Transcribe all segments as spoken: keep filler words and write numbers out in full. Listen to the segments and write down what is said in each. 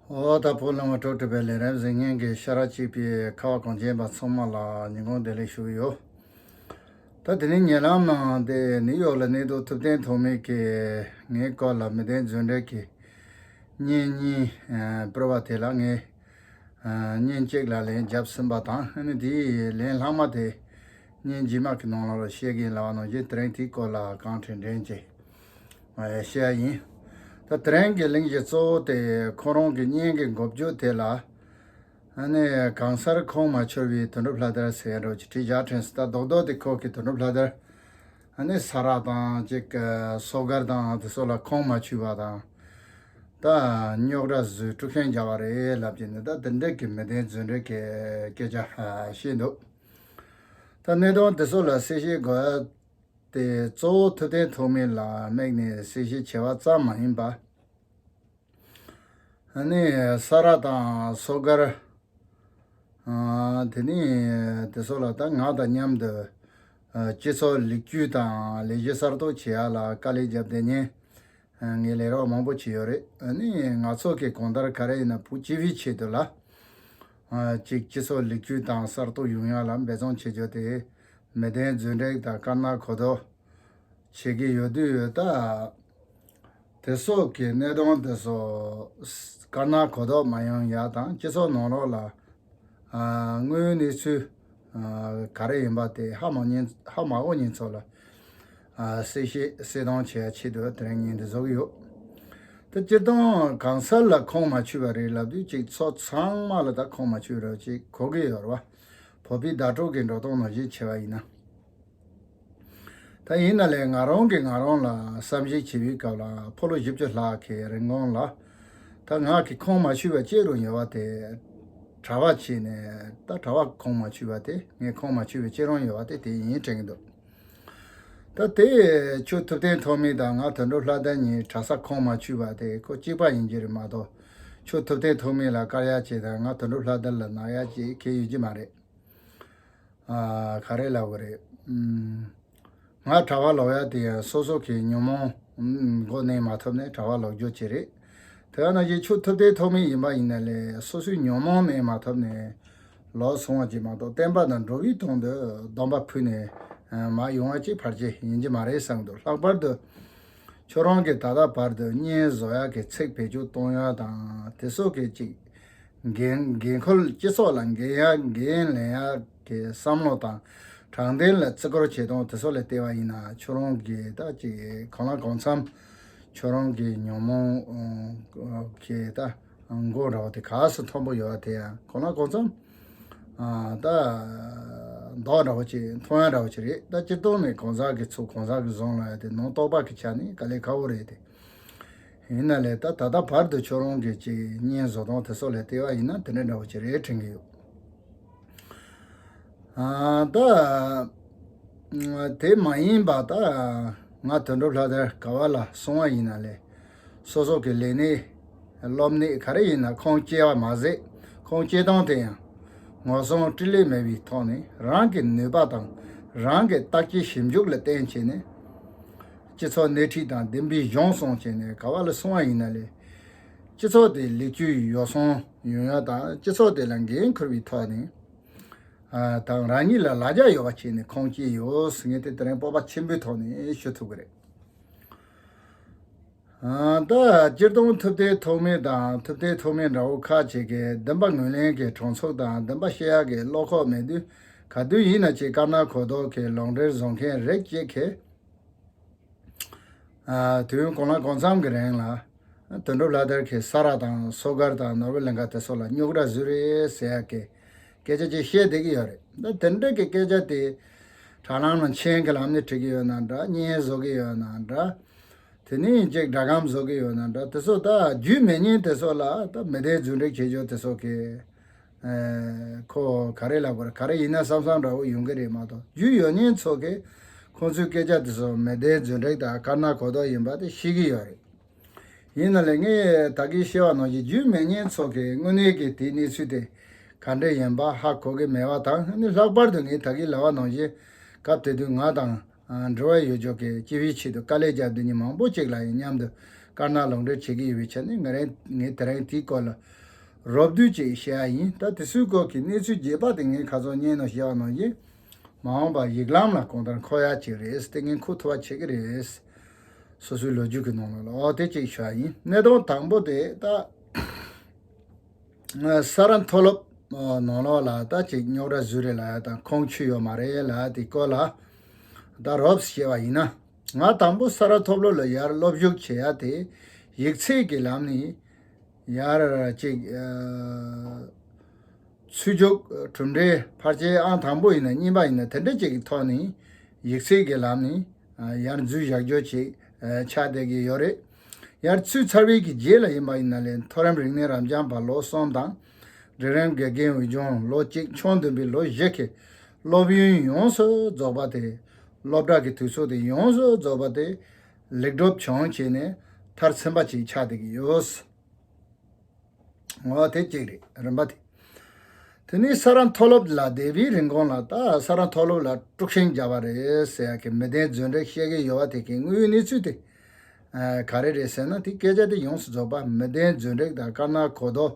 ཨོ་ད་བོད་ལུང་པ་འགྲོ་གྲུབ་པའི་ལས་རིམ་གཟིགས་མཁན་གྱི་ཤ་ར་གཅིག་པའི་ཁ་བ་གངས་ཅན་པ་ཚང་མ་ལ་ཉིན་གུང་བདེ་ལེགས་ཞུ་གི་ཡོད། ད་དེ་ནས་ཉེ་ལམ་ནང་དེ་ནིའུ་ཡོག་ལ་གནས་སྡོད་ཐུབ་བསྟན་ཐོགས་མེད་ཀྱིས་ངའི་སྐོར་ལ་མི་ལྡན་རྫུན་འབྲེལ་གྱི་བརྙན་གཉིས་ཨ་སྤེལ་བ་དེ་ལ་ངས་ཨ་བརྙན་གཅིག་ལ་ལན་བརྒྱབ་ཟིན་པ་དང་། ཨ་ནི་དེའི་ལན་ལྷག་མ་དེ་བརྙན་རྗེས་མ་གི་ནང་ལོགས་ལ་བཤད་ཀྱི་ཡིན་ལབ་པ་ནང་བཞིན། དེ་རིང་དེའི་སྐོར་ལ་གང་དྲན་དྲན་གྱིས་ཨ་བཤད་ཡ་ཡིན། ད་དེ་རིང་གི་གླེང་གཞི་གཙོ་བོ་དེ་ཁོ་རང་གི་བརྙན་གྱི་འགོ་བརྗོད་དེ་ལ། ཨ་ནི་གང་སར་ཁུངས་མ་འཁྱོལ་བའི་དོན་གྲུབ་ལྷ་དར་ཟེར་ཡ་འདྲ་བོ་ཅིག་བྲིས་བཞག་དྲན་སོང་། ད་རྡོག་རྡོག་དེ་ཁོ་གི་དོན་གྲུབ་ལྷ་དར། ཨ་ནི་ས་ར་དང་ཅིག་ཨ་སོ་སྒར་དང་དེ་ཚོ་ལ་ཁུངས་མ་འཁྱོལ་བ་དང་། ད་རྙོག་དྲ་བཟོས་དཀྲུག་ཤིང་རྒྱག་པ་རེད་ལབ་ཀྱི་ནི། ད་དེ་འདྲ་གི་མི་ལྡན་རྫུན་འབྲེལ་གྱི་སྐད་ཆ་ཨ་བཤད་འདུག། ད་གནད་དོན་དེ་ཚོ་ལ་གསལ་བཤད་དགོས་ཡ་དེ་གཙོ་བོ་ཐུབ་བསྟན་ཐོགས་མེད་ལ་དམིགས་ནས་གསལ་བཤད་བྱས་པ་ཙམ་མ་ཡིན་པ། ཨ་ནི་ས་ར་དང་སོ་སྒར། ཨ་དེ་ནི་དེ་ཚོ་ལ་ད་ང་དང་མཉམ་དུ་ཨ་སྤྱི་ཚོགས་ལེགས་བཅོས་དང་ལས་གཞི་གསར་གཏོད་བྱེད་ཡ་ལ་དཀའ་ལས་བརྒྱབ་བསྡད་མཁན་ཨ་ངའི་ལས་རོགས་མང་པོ་ཅིག་ཡོད་རེད། ཨ་ནི་ང་ཚོ་གི་གང་ལྟར་ག་རེ་ཡིན་ན་བོད་སྤྱི་པའི་ཆེད་དུ་ལ་ཨ་ཅིག་སྤྱི་ཚོགས་ལེགས་བཅོས་དང་གསར་གཏོད་ཡོང་ཡ་ལ་འབད་བརྩོན་བྱེད་རྒྱུ་དེ་མི་ལྡན་རྫུན་འབྲེལ་དང་དཀར་ནག་གོ་ལྡོག་བྱེད་ཀྱི་ཡོད་དུས་ད། དེ་སོགས་ཀྱི་གནད་དོན་དེ་ཚོ་དཀར་ནག་གོ་ལྡོག་མ་ཡོང་ཡ་དང་། སྤྱི་ཚོགས་ནང་ལོགས་ལ་ཨ་དངོས་ཡོད་གནས་ཚུལ་ཨ་ག་རེ་ཡིན་པ་དེ་ཧ་མ་ཉན་ཧ་མ་གོ་མཁན་ཚོ་ལ་ཨ་གསལ་བཤད་གསལ་སྟོན་བྱེད་ཡ་ཆེད་དུ་དེ་རིང་བརྙན་འདི་བཟོ་གི་ཡོད། དེ་སྤྱིར་བཏང་གང་སར་ལ་ཁུངས་མ་འཁྱོལ་བ་རེད་ལབ་དུས་ཅིག་ཚོ་ཚང་མ་ལ་ད་ཁུངས་མ་འཁྱོལ་རོགས་ཅིག་གོ་གི་ཡོད་རེད་བ། བོད་པའི་བརྡ་སྤྲོད་ཀྱི་འགྲོ་སྟངས་ནང་བཞིན་བྱས་པ་ཡིན་ན། ད་ཡིན་ན་ལས་ང་རང་གིས་ང་རང་ལ་བསམ་གཞིག་བྱེད་པའི་སྐབས་ལ་ཕོ་ལོ་བཞི་བཅུ་ལྷག་གི་རིང་གོང་ལ་ད་ང་གི་ཁུངས་མ་འཁྱོལ་བ་གཅིག་རང་ཡོད་པ་དེ། གྲྭ་པ་བྱས་ནས་ད་གྲྭ་པ་ཁུངས་མ་འཁྱོལ་བ་དེ། ངའི་ཁུངས་མ་འཁྱོལ་བའི་གཅིག་རང་ཡོད་པ་དེ་དེ་ཡིན་དྲན་གྱི་འདུག། ད་དེ་ཁྱོད་ཐུབ་བསྟན་ཐོགས་མེད་དང་ང་དོན་གྲུབ་ལྷ་དར་གཉིས་གྲྭ་ས་ཁུངས་མ་འཁྱོལ་བ་དེ་ཁོ་གཅིག་པ་ཡིན་གྱི་རེད་མ་གཏོགས། ཁྱོད་ཐུབ་བསྟན་ཐོགས་མེད་ལ་དཀར་ཡག་བྱས་དང་ང་དོན་གྲུབ་ལྷ་དར་ལ་ནག་ཡག་བྱས་གང་ཡོད་ཀྱི་མ་རེད། ཨ་ག་རེ་ལབ་དགོས་རེད། ཨུམ། ང་གྲྭ་པ་ལོག་ཡ་དེ་ཡང་སོ་སོ་གི་ཉོན་མོངས་ཨུམ་མགོ་གནོན་མ་ཐུབ་ནས་གྲྭ་པ་ལོག་རྒྱུ་ཅིག་རེད། དེ་ཡང་ན་ཡིན་ཁྱོད་ཐུབ་བསྟན་ཐོགས་མེད་ཡིན་པ་ཡིན་ན་ལས་སོ་སོའི་ཉོན་མོངས་གནོན་མ་ཐུབ་ནས་ལོག་སོང་བ་ཅིག་མ་གཏོགས། བསྟན་པ་དང་འགྲོ་བའི་དོན་དུ་སྡོམ་པ་ཕུལ་ནས་ཨ་མར་ཡོང་བ་ཅིག་ཕལ་ཆེར་ཡིན་གྱི་མ་རེད་བསམ་གྱི་འདུག། ལྷག་པར་དུ་ཁྱོད་རང་གིས་ད་ལྟ་བར་དུ་བརྙན་བཟོ་ཡག་གི་ཚིག་བེད་སྤྱོད་གཏོང་ཡག་དང་དེ་སོགས་ཀྱི་ཅིག་འགན་འགན་འཁུར། སྤྱི་ཚོགས་ལ་འགན་ཡག་འགན་ལེན་ཡག་གི་བསམ་བློ་དང་། དྲང་བདེན་ལ་བརྩི་བཀུར་བྱེད་སྟངས་དེ་ཚོ་ལ་བལྟས་པ་ཡིན་ན། ཁྱོད་རང་གིས་ད་ཅིག་གང་ལ་གང་འཚམ་ཁྱོད་རང་གི་ཉོན་མོངས་ཨ་གི་ད་མགོ་འདྲ་བོ་དེ་ག་ས་མཐོན་པོ་ཡོད་པ་དེ་ཡང་གང་ལ་གང་འཚམ་ཨ་ད་མདོག་འདྲ་བོ་ཅིག་མཐོང་ཡ་འདྲ་བོ་ཅིག་རེད། ད་སྤྱིར་བཏང་ནས་གང་ཟག་གི་ཚུགས་གང་ཟག་གི་བཟུང་ལ་ཡ་དེ་ནང་རྟོག་པ་གི་ཆ་ནས་དཀའ་ལས་ཁག་པོ་རེད་དེ། ཡིན་ན་ལས་ད་ད་ལྟ་བར་དུ་ཁྱོད་རང་གི་ཅིག་བརྙན་བཟོ་སྟངས་དེ་སོགས་ལ་བལྟས་པ་ཡིན་ན་དེ་འདྲ་འདྲ་བོ་ཅིག་རེད་དྲན་གྱི་ཡོད། ཨ་ད་དེ་མ་ཡིན་པ་ད་ང་དོན་གྲུབ་ལྷ་དར་ག་བ་ལ་སོང་བ་ཡིན་ན་ལས་སོ་སོ་གི་ལས་གནས་སློབ་གནས་ག་རེ་ཡིན་ན་ཁུངས་སྐྱེལ་བ་མ་ཟད། ཁུངས་སྐྱེལ་སྟངས་དེ་ཡང་ངོ་སྲུང་འཕྲིན་ལས་མེད་པའི་ཐོག་ནས་རང་གི་ནུས་པ་དང་རང་གི་བརྟག་དཔྱད་ཞིབ་འཇུག་ལ་བརྟེན་བྱས་ནས། སྤྱི་ཚོགས་སྣེ་ཁྲིད་དང་བདེན་པའི་གཞུང་སྲུང་བྱས་ནས་ག་བ་ལ་སོང་བ་ཡིན་ན་ལས། སྤྱི་ཚོགས་དེ་ལེགས་བཅོས་ཡོ་བསྲང་ཡོང་ཡ་དང་། སྤྱི་ཚོགས་དེ་ལ་འགན་འཁུར་བའི་ཐོག་ནས་ཨ་དང་རང་ཉིད་ལ་ལ་རྒྱ་ཡོད་པ་བྱས་ནས་ཁུངས་སྐྱེལ་ཡོད་ཟེར་མཁན་དེ་དེ་རིང་སྤོབས་པ་ཆེན་པོའི་ཐོག་ནས་ཞུ་ཐུབ་ཀྱི་རེད། ཨ་ད་སྤྱིར་བཏང་ཐུབ་བསྟན་ཐོགས་མེད་དང་ཐུབ་བསྟན་ཐོགས་མེད་འདྲ་བོ་ཁག་ཅིག་གིས་བདེན་པ་ངོས་ལེན་གྱི་གྲོས་ཚོགས་དང་བདེན་པ་བཤད་ཡག་གི་བློ་ཁོག་མེད་དུས། ག་དུས་ཡིན་ན་ཅིག་དཀར་ནག་གོ་ལྡོག་གི་ལུང་འདྲེན་བཟོ་མཁན་རིགས་གཅིག་གིས། ཨ་དུས་ཡུན་གང་ལ་གང་འཚམ་གྱི་རིང་ལ་དོན་གྲུབ་ལྷ་དར་གྱིས་ས་ར་དང་སོ་སྒར་དང་ནོར་བུ་གླིང་ག་དེ་ཚོ་ལ་རྙོག་དྲ་བཟོས་རེད་ཟེར་ཡག་གི་སྐད་ཆ་ཅིག་བཤད་བསྡད་ཀྱི་ཡོད་རེད། ད་དེ་འདྲ་གི་སྐད་ཆ་དེ་དྲ་ལམ་ལ་མཆན་གྱི་ལམ་ནས་བྲིས་ཀྱི་ཡོད་ན་འདྲ། བརྙན་བཟོ་གི་ཡོད་ན་འདྲ། དེ་ནས་ཅིག་སྒྲ་སྒམ་བཟོ་གི་ཡོད་ན་འདྲ། དེ་ཚོ་ད་རྒྱུས་མེད་མཁན་དེ་ཚོ་ལ་ད་མི་སྡེ་རྫུན་སྒྲིག་བྱེད་ཆོག་དེ་ཚོ་གི་ཨེ་ཁོ་ག་རེ་ལབ་དགོས་རེད། ག་རེ་ཡིན་ན་བསམ་བསམ་འདྲ་བོ་ཡོང་གི་རེད་མ་གཏོགས། རྒྱུས་ཡོད་མཁན་ཚོ་གིས་ཁོང་ཚོའི་སྐད་ཆ་དེ་ཚོ་མི་སྡེ་རྫུན་སྒྲིག་དང་དཀར་ནག་གོ་ལྡོག་ཡིན་པ་དེ་ཤེས་ཀྱི་ཡོད་རེད། ཡིན་ན་ལས་ངས་ད་གིན་བཤད་པ་ནང་བཞིན་རྒྱུས་མེད་མཁན་ཚོ་གིས་དངོས་གནས་ཀྱི་དེའི་གནས་ཚུལ་དེ་ག་འདྲ་ཡིན་པ་ཧ་གོ་གི་མེད་པ་དང་། ཨ་ནི་ལྷག་པར་དུ་ངས་ད་གིན་ལབ་པ་ནང་བཞིན་སྐབས་དེ་དུས་ང་དང་ཨ་འབྲེལ་བ་ཡོད་ཆོག་གི་སྤྱི་པའི་ཆེད་དུ་དཀའ་ལས་བརྒྱབ་བསྡད་མཁན་མང་པོ་ཅིག་ལ་ཡང་མཉམ་དུ་ དཀར་ནག་ལུང་འདྲེན་བྱེད་ཀྱི་ཡོད་པའི་ཆ་ནས། ང་རང་ངས་དེ་རིང་དེའི་སྐོར་ལ་རོབ་བསྡུས་ཅིག་བཤད་ཡ་ཡིན། ད་དེ་ཚོའི་སྐོར་གྱི་གནས་ཚུལ་རྒྱས་པ་དེ་ངས་ཁ་སང་སྙན་ནོ་བཤད་པ་ནང་བཞིན་མ་འོངས་པར་ཡིག་ལམ་ལ་གང་ལྟར་འཁོད་ཡ་ཅིག་རེད། དེ་ངས་འཁོད་ཐུབ་པ་བྱེད་ཀྱི་རེད། སོ་སོའི་ལོ་རྒྱུས་ཀྱི་ནང་ལོགས་ལ། འོ་དེ་གཅིག་ཞུ་ཡ་ཡིན། གནད་དོན་དང་པོ་དེ་ད། ས་རཱ་མཐོ་སློབ་ནང་ལོགས་ལ་ད་ཅིག་རྙོག་དྲ་བཟོས་རེད་ལབ་ཡ་དང་ཁུངས་འཁྱོལ་ཡོད་མ་རེད་ལབ་ཡ་དེ་སྐོར་ལ་ད་རོབ་བཤད་པ་ཡིན་ན། ང་དང་པོ་ས་རཱ་མཐོ་སློབ་ལ་ཡར་སློབ་ཞུགས་བྱེད་ཡ་དེ་ཡིག་ཚད་ཀྱི་ལམ་ནས་ཡར་ཅིག་ཚུད་རྒྱུགས་གྲུབ་འབྲས་ཕལ་ཆེར་ཨང་དང་པོ་ཡིན་ན་གཉིས་པ་ཡིན་ན་དེ་འདྲ་ཅིག་གི་ཐོག་ནས་ཡིག་ཚད་ཀྱི་ལམ་ནས་ཡར་འཛུལ་བཞག་རྒྱུ་ཅིག་ཆགས་བསྡད་ཀྱི་ཡོད་རེད། ཡར་ཚུད་ཚར་བའི་གི་རྗེས་ལ་ཡིན་པ་ཡིན་ན་ལས་མཐོ་རིམ་རིག་གནས་རབ་འབྱམས་པ་ལོ་གསུམ་དང་། འབྲིང་རིམ་དགེ་རྒན་འོས་སྦྱོང་ལོ་གཅིག་ཆུང་འདོན་པའི་ལོ་བཞི་གི་སློབ་ཡོན་ཡོངས་སུ་རྫོགས་པ་དེ། སློབ་གྲྭ་གི་དུས་ཚོད་དེ་ཡོངས་སུ་རྫོགས་པ་དེ་ལེགས་གྲུབ་བྱུང་བྱས་ནས་མཐར་ཕྱིན་པ་ཅིག་ཆགས་བསྡད་ཀྱི་ཡོད། འོ་དེ་གཅིག་རེད། རིམ་པ་དེ། དེ་ནས་ས་རཱ་མཐོ་སློབ་ལ་བསྡད་པའི་རིང་གོང་ལ་ད་ས་རཱ་མཐོ་སློབ་ལ་དཀྲུག་ཤིང་བརྒྱབ་པ་རེད་ཟེར་ཡ་གི་མི་བདེན་རྫུན་སྒྲིག་བཤད་ཀྱི་ཡོད་པ་དེ་གི་དངོས་ཡོད་གནས་ཚུལ་དེ་ག་རེ་རེད་ཟེར་ན། དེ་སྐད་ཆ་དེ་ཡོངས་སུ་རྫོགས་པ་མི་བདེན་རྫུན་སྒྲིག་དང་དཀར་ནག་གོ་ལྡོག་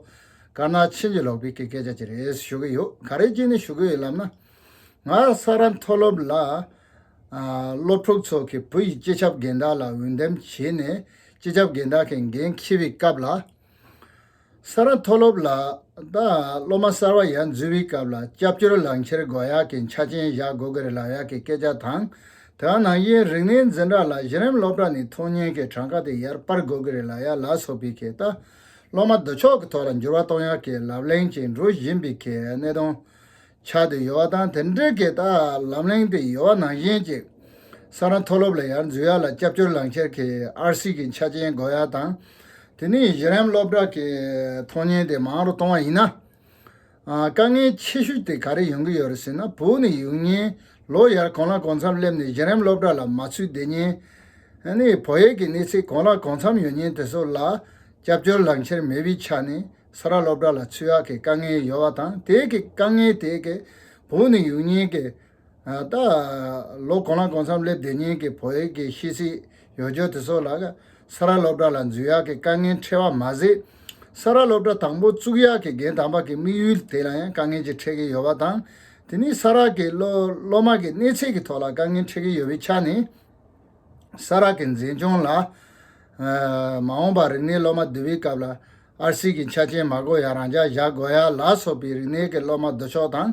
དཀར་ནག་ཕྱིན་ཅི་ལོག་པའི་གི་སྐད་ཆ་ཅིག་རེད་ཞུ་གི་ཡོད། ག་རེ་བྱས་ནས་ཞུ་གི་ཡོད་ལབ་ན། ང་ས་རཱ་མཐོ་སློབ་ལ་སློབ་ཕྲུག་ཚོ་གི་བུ་ཡི་སྤྱི་ཁྱབ་འགན་བདག་ལ་འོས་འདེམས་བྱས་ནས་སྤྱི་ཁྱབ་འགན་བདག་གི་འགན་འཁྱེར་བའི་སྐབས་ལ། ས་རཱ་མཐོ་སློབ་ལ་ད་སློབ་མ་གསར་བ་ཡར་འཛུལ་བའི་སྐབས་ལ་སྐྱབས་བཅོལ་ལག་འཁྱེར་དགོས་ཡག་གི་ཆ་རྐྱེན་བཞག་དགོས་ཀྱི་རེད་ལབ་ཡག་གི་སྐད་ཆ་དང་། དེ་ནང་བཞིན་རིག་གནས་འཛིན་གྲྭ་ལ་གཞི་རིམ་སློབ་གྲྭ་ནས་ཐོན་མཁན་གྱི་གྲངས་ཀ་དེ་ཡར་སྤར་དགོས་ཀྱི་རེད་ལབ་ཡག་ལ་སོགས་པའི་གི་ད་སློབ་མ་བསྡུ་ཕྱོགས་ཀྱི་ཐོག་ལ་འགྱུར་བ་གཏོང་ཡག་གི་ལབ་གླེང་ཅིག་འགྲོ་བཞིན་པའི་གི་གནད་དོན། ཆགས་བསྡད་ཡོད་པ་དང་། དེ་འདྲའི་གི་ད་ལམ་གླེང་དེ་ཡོད་པ་ནང་བཞིན་གྱི་ས་རཱ་མཐོ་སློབ་ལ་ཡར་འཛུལ་ཡག་ལ་སྐྱབས་བཅོལ་ལག་འཁྱེར་གྱི་ཨར་སི་གི་ཆ་རྐྱེན་དགོས་ཡག་དང་། དེ་ནས་གཞི་རིམ་སློབ་གྲྭ་གི་ཐོན་མཁན་དེ་མང་རུ་གཏོང་བ་ཡིན་ན། ཨ། དཀའ་ངལ་ཆེ་ཤོས་དེ་ག་རེ་ཡོང་གི་ཡོད་རེད་ཟེར་ན། བོད་ནས་ཡོང་མཁན་ལོ་ཡར་གང་ལ་གང་འཚམ་སླེབས་ནས་གཞི་རིམ་སློབ་གྲྭ་ལ་མ་ཚུད་བསྡད་མཁན། ཨ་ནི་བོད་ཡིག་གི་གནས་ཚད་གང་ལ་གང་འཚམ་ཡོད་མཁན་དེ་ཚོ་ལ་སྐྱབས་བཅོལ་ལག་འཁྱེར་མེད་པའི་ཆ་ནས་ས་རཱ་སློབ་གྲྭ་ལ་ཚུད་ཡག་གི་དཀའ་ངལ་ཡོད་པ་དང་། དེ་གི་དཀའ་ངལ་དེ་གི་བོད་ནས་ཡོང་མཁན་གྱི། ཨ། ད་ལོ་གང་ལ་གང་འཚམ་སླེབས་བསྡད་མཁན་གྱི་བོད་ཡིག་གི་ཤེས་ཚད་ཡོད་རྒྱུ་དེ་ཚོ་ལ་ས་རཱ་སློབ་གྲྭ་ལ་འཛུལ་ཡག་གི་དཀའ་ངལ་འཕྲད་པ་མ་ཟད། ས་རཱ་སློབ་གྲྭ་དང་པོ་བཙུགས་ཡག་གི་འགན་དམ་པ་གི་དམིགས་ཡུལ་དེ་ལ་ཡང་དཀའ་ངལ་ཅིག་འཕྲད་ཀྱི་ཡོད་པ་དང་། དེ་ནས་ས་རཱ་གི་སློབ་སློབ་མ་གི་གནས་ཚད་ཀྱི་ཐོག་ལ་དཀའ་ངལ་འཕྲད་ཀྱི་ཡོད་པའི་ཆ་ནས། ས་རཱ་གི་འཛིན་སྐྱོང་ལ། ཨ། མ་འོངས་པར་རིག་གནས་སློབ་མ་བསྡུ་བའི་སྐབས་ལ་ཨར་སི་གི་ཆ་རྐྱེན་མ་དགོས་ཡ་རང་འཇགས་བཞག་དགོས་ཡ་ལ་སོགས་པའི་རིག་གནས་ཀྱི་སློབ་མ་བསྡུ་ཕྱོགས་དང་།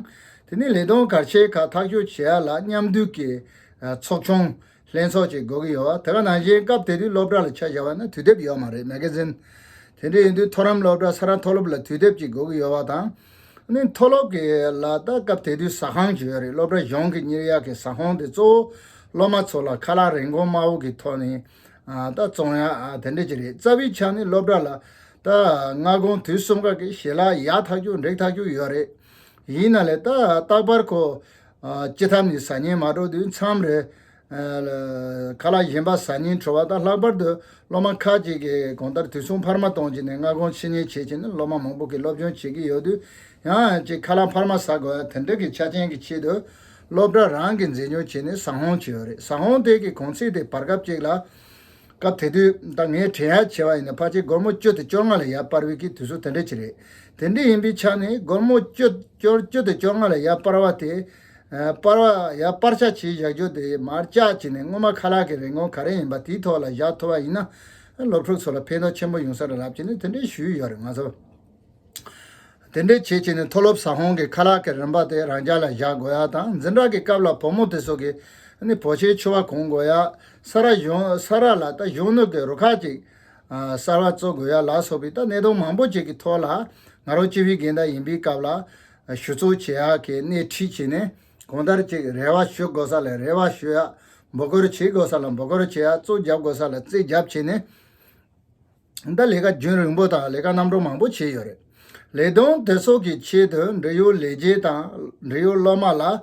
དེ་ནས་ལས་དོན་གལ་ཆེ་ཁག་ཐག་གཅོད་བྱེད་ཡ་ལ་མཉམ་འདུས་ཀྱི། ཨ། ཚོགས་ཆུང་ལྷན་ཚོགས་ཅིག་དགོས་ཀྱི་ཡོད་པ། དེ་ག་ནང་བཞིན་སྐབས་དེ་དུས་སློབ་གྲྭ་ལ་ཆ་བཞག་པ་ན་དུས་དེབ་ཡོད་མ་རེད། མེ་ག་ཛིན། དེ་འདྲ་ཡིན་དུས་མཐོ་རིམ་སློབ་གྲྭ་ས་རཱ་མཐོ་སློབ་ལ་དུས་དེབ་ཅིག་དགོས་ཀྱི་ཡོད་པ་དང་། ནི་མཐོ་སློབ་ཀྱི་ལ་ད་སྐབས་དེ་དུས་ཟ་ཁང་ཅིག་ཡོད་རེད། སློབ་གྲྭ་གཞུང་གིས་གཉེར་ཡག་གི་ཟ་ཁང་དེ་གཙོ་བོ་སློབ་མ་ཚོ་ལ་ཁ་ལག་རིན་གོང་དམའ་བོ་གི་ཐོག་ནས། ཨ། ད་བཙོང་ཡག་ཨ། དེ་འདྲ་ཅིག་རེད། རྩ་བའི་ཆ་ནས་སློབ་གྲྭ་ལ་ད་སྔ་དགོང་དུས་གསུམ་ཀ་གི་ཞལ་ལག་ཡག་ཐག་ཆོད་འགྲིག་ཐག་ཆོད་ཡོད་རེད། ཡིན་ན་ལས་ད་རྟག་པར་ཁོ། ཨ། སྤྱི་ཐབ་ནས་ཟ་ཉན་མ་འགྲོ་དུས་མཚམས་རེ། ཨ། ཁ་ལག་གཞན་པ་ཟ་ཉན་བྲོ་བ་དང་། ལྷག་པར་དུ་སློབ་མ་ཁག་ཅིག་གིས་གང་ལྟར་དུས་སོང་འཕར་མ་གཏོང་བྱས་ནས་སྔ་དགོང་ཕྱི་ཉལ་བྱེད་བྱས་ནས་སློབ་མ་མང་པོ་གིས་སློབ་སྦྱོང་བྱེད་ཀྱི་ཡོད་དུས། ཡང་ཅིག་ཁ་ལག་འཕར་མ་ཟ་དགོས་ཡ་དེ་འདྲ་གི་ཆ་རྐྱེན་གྱི་ཆེད་དུ། སློབ་གྲྭ་རང་གིས་འཛིན་སྐྱོང་བྱས་ནས་ཟ་ཁང་ཅིག་ཡོད་རེད། ཟ་ཁང་དེ་གི་གོང་ཚད་དེ་བར་སྐབས་ཅིག་ལ། སྐབས་དེ་དུས་ད་ངས་དྲན་ཡ་བྱས་པ་ཡིན་ན་ཕལ་ཆེར་སྒོར་མོ་བཅུ་དང་བཅོ་ལྔ་ལ་ཡར་སྤར་བའི་གི་དུས་ཚོད་དེ་འདྲ་ཅིག་རེད། དེ་འདྲ་ཡིན་པའི་ཆ་ནས་སྒོར་མོ་བཅུ་བཅུ་བཅུ་དང་བཅོ་ལྔ་ལ་ཡར་སྤར་བ་དེ། ཨ། སྤར་བ་ཡར་སྤར་ཆ་བྱས་བཞག་རྒྱུ་དེ་མར་བཅག་བྱས་ནས་སྔོན་མ་ཁ་ལག་གི་རིན་གོང་ག་རེ་ཡིན་པ་དེའི་ཐོག་ལ་བཞག་ཐུབ་པ་ཡིན་ན། སློབ་ཕྲུག་ཚོ་ལ་ཕན་ཐོགས་ཆེན་པོ་ཡོང་ས་རེད་ལབ་བྱས་ནས་དེ་འདྲའི་ཞུས་ཡོད་རེད་ང་ཚོ། དེ་འདྲའི་བྱས་བྱས་ནས་མཐོ་སློབ་ཟ་ཁང་གི་ཁ་ལག་གི་རིན་པ་དེ་རང་འཇགས་ལ་བཞག་དགོས་ཡ་དང་། འཛིན་གྲྭ་གི་སྐབས་ལ་བུ་མོ་དེ་ཚོ་གི་ནི་བོད་ཆས་ཕྱུ་པ་གོན་དགོས་ཡ། ས་རཱ་གཞུང་ས་རཱ་ལ་ད་གཞོན་ནུ་གི་རུ་ཁག་ཅིག་ཨ། གསར་པ་བཙུགས་དགོས་ཡ་ལ་སོགས་པའི་ད་གནད་དོན་མང་པོ་ཅིག་གི་ཐོག་ལ། ང་རང་སྤྱི་པའི་འགན་བདག་ཡིན་པའི་སྐབས་ལ་ཞུ་གཙོ་བྱེད་ཡག་གི་སྣེ་ཁྲིད་བྱས་ནས། གང་ལྟར་ཅིག་རེ་བ་ཞུ་དགོས་ས་ལ་རེ་བ་ཞུ་ཡ། འབོད་སྐུལ་བྱེད་དགོས་ས་ལ་འབོད་སྐུལ་བྱེད་ཡ། རྩོད་རྒྱབ་དགོས་ས་ལ་རྩོད་རྒྱབ་བྱས་ནས། ད་ལས་ཀ་རྒྱུན་རིང་པོ་དང་ལས་ཀ་རྣམ་གྲངས་མང་པོ་བྱས་ཡོད་རེད། ལས་དོན་དེ་ཚོ་གི་ཆེད་དུ་འབྲེལ་ཡོད་ལས་བྱེད་དང་འབྲེལ་ཡོད་སློབ་མ་ལ།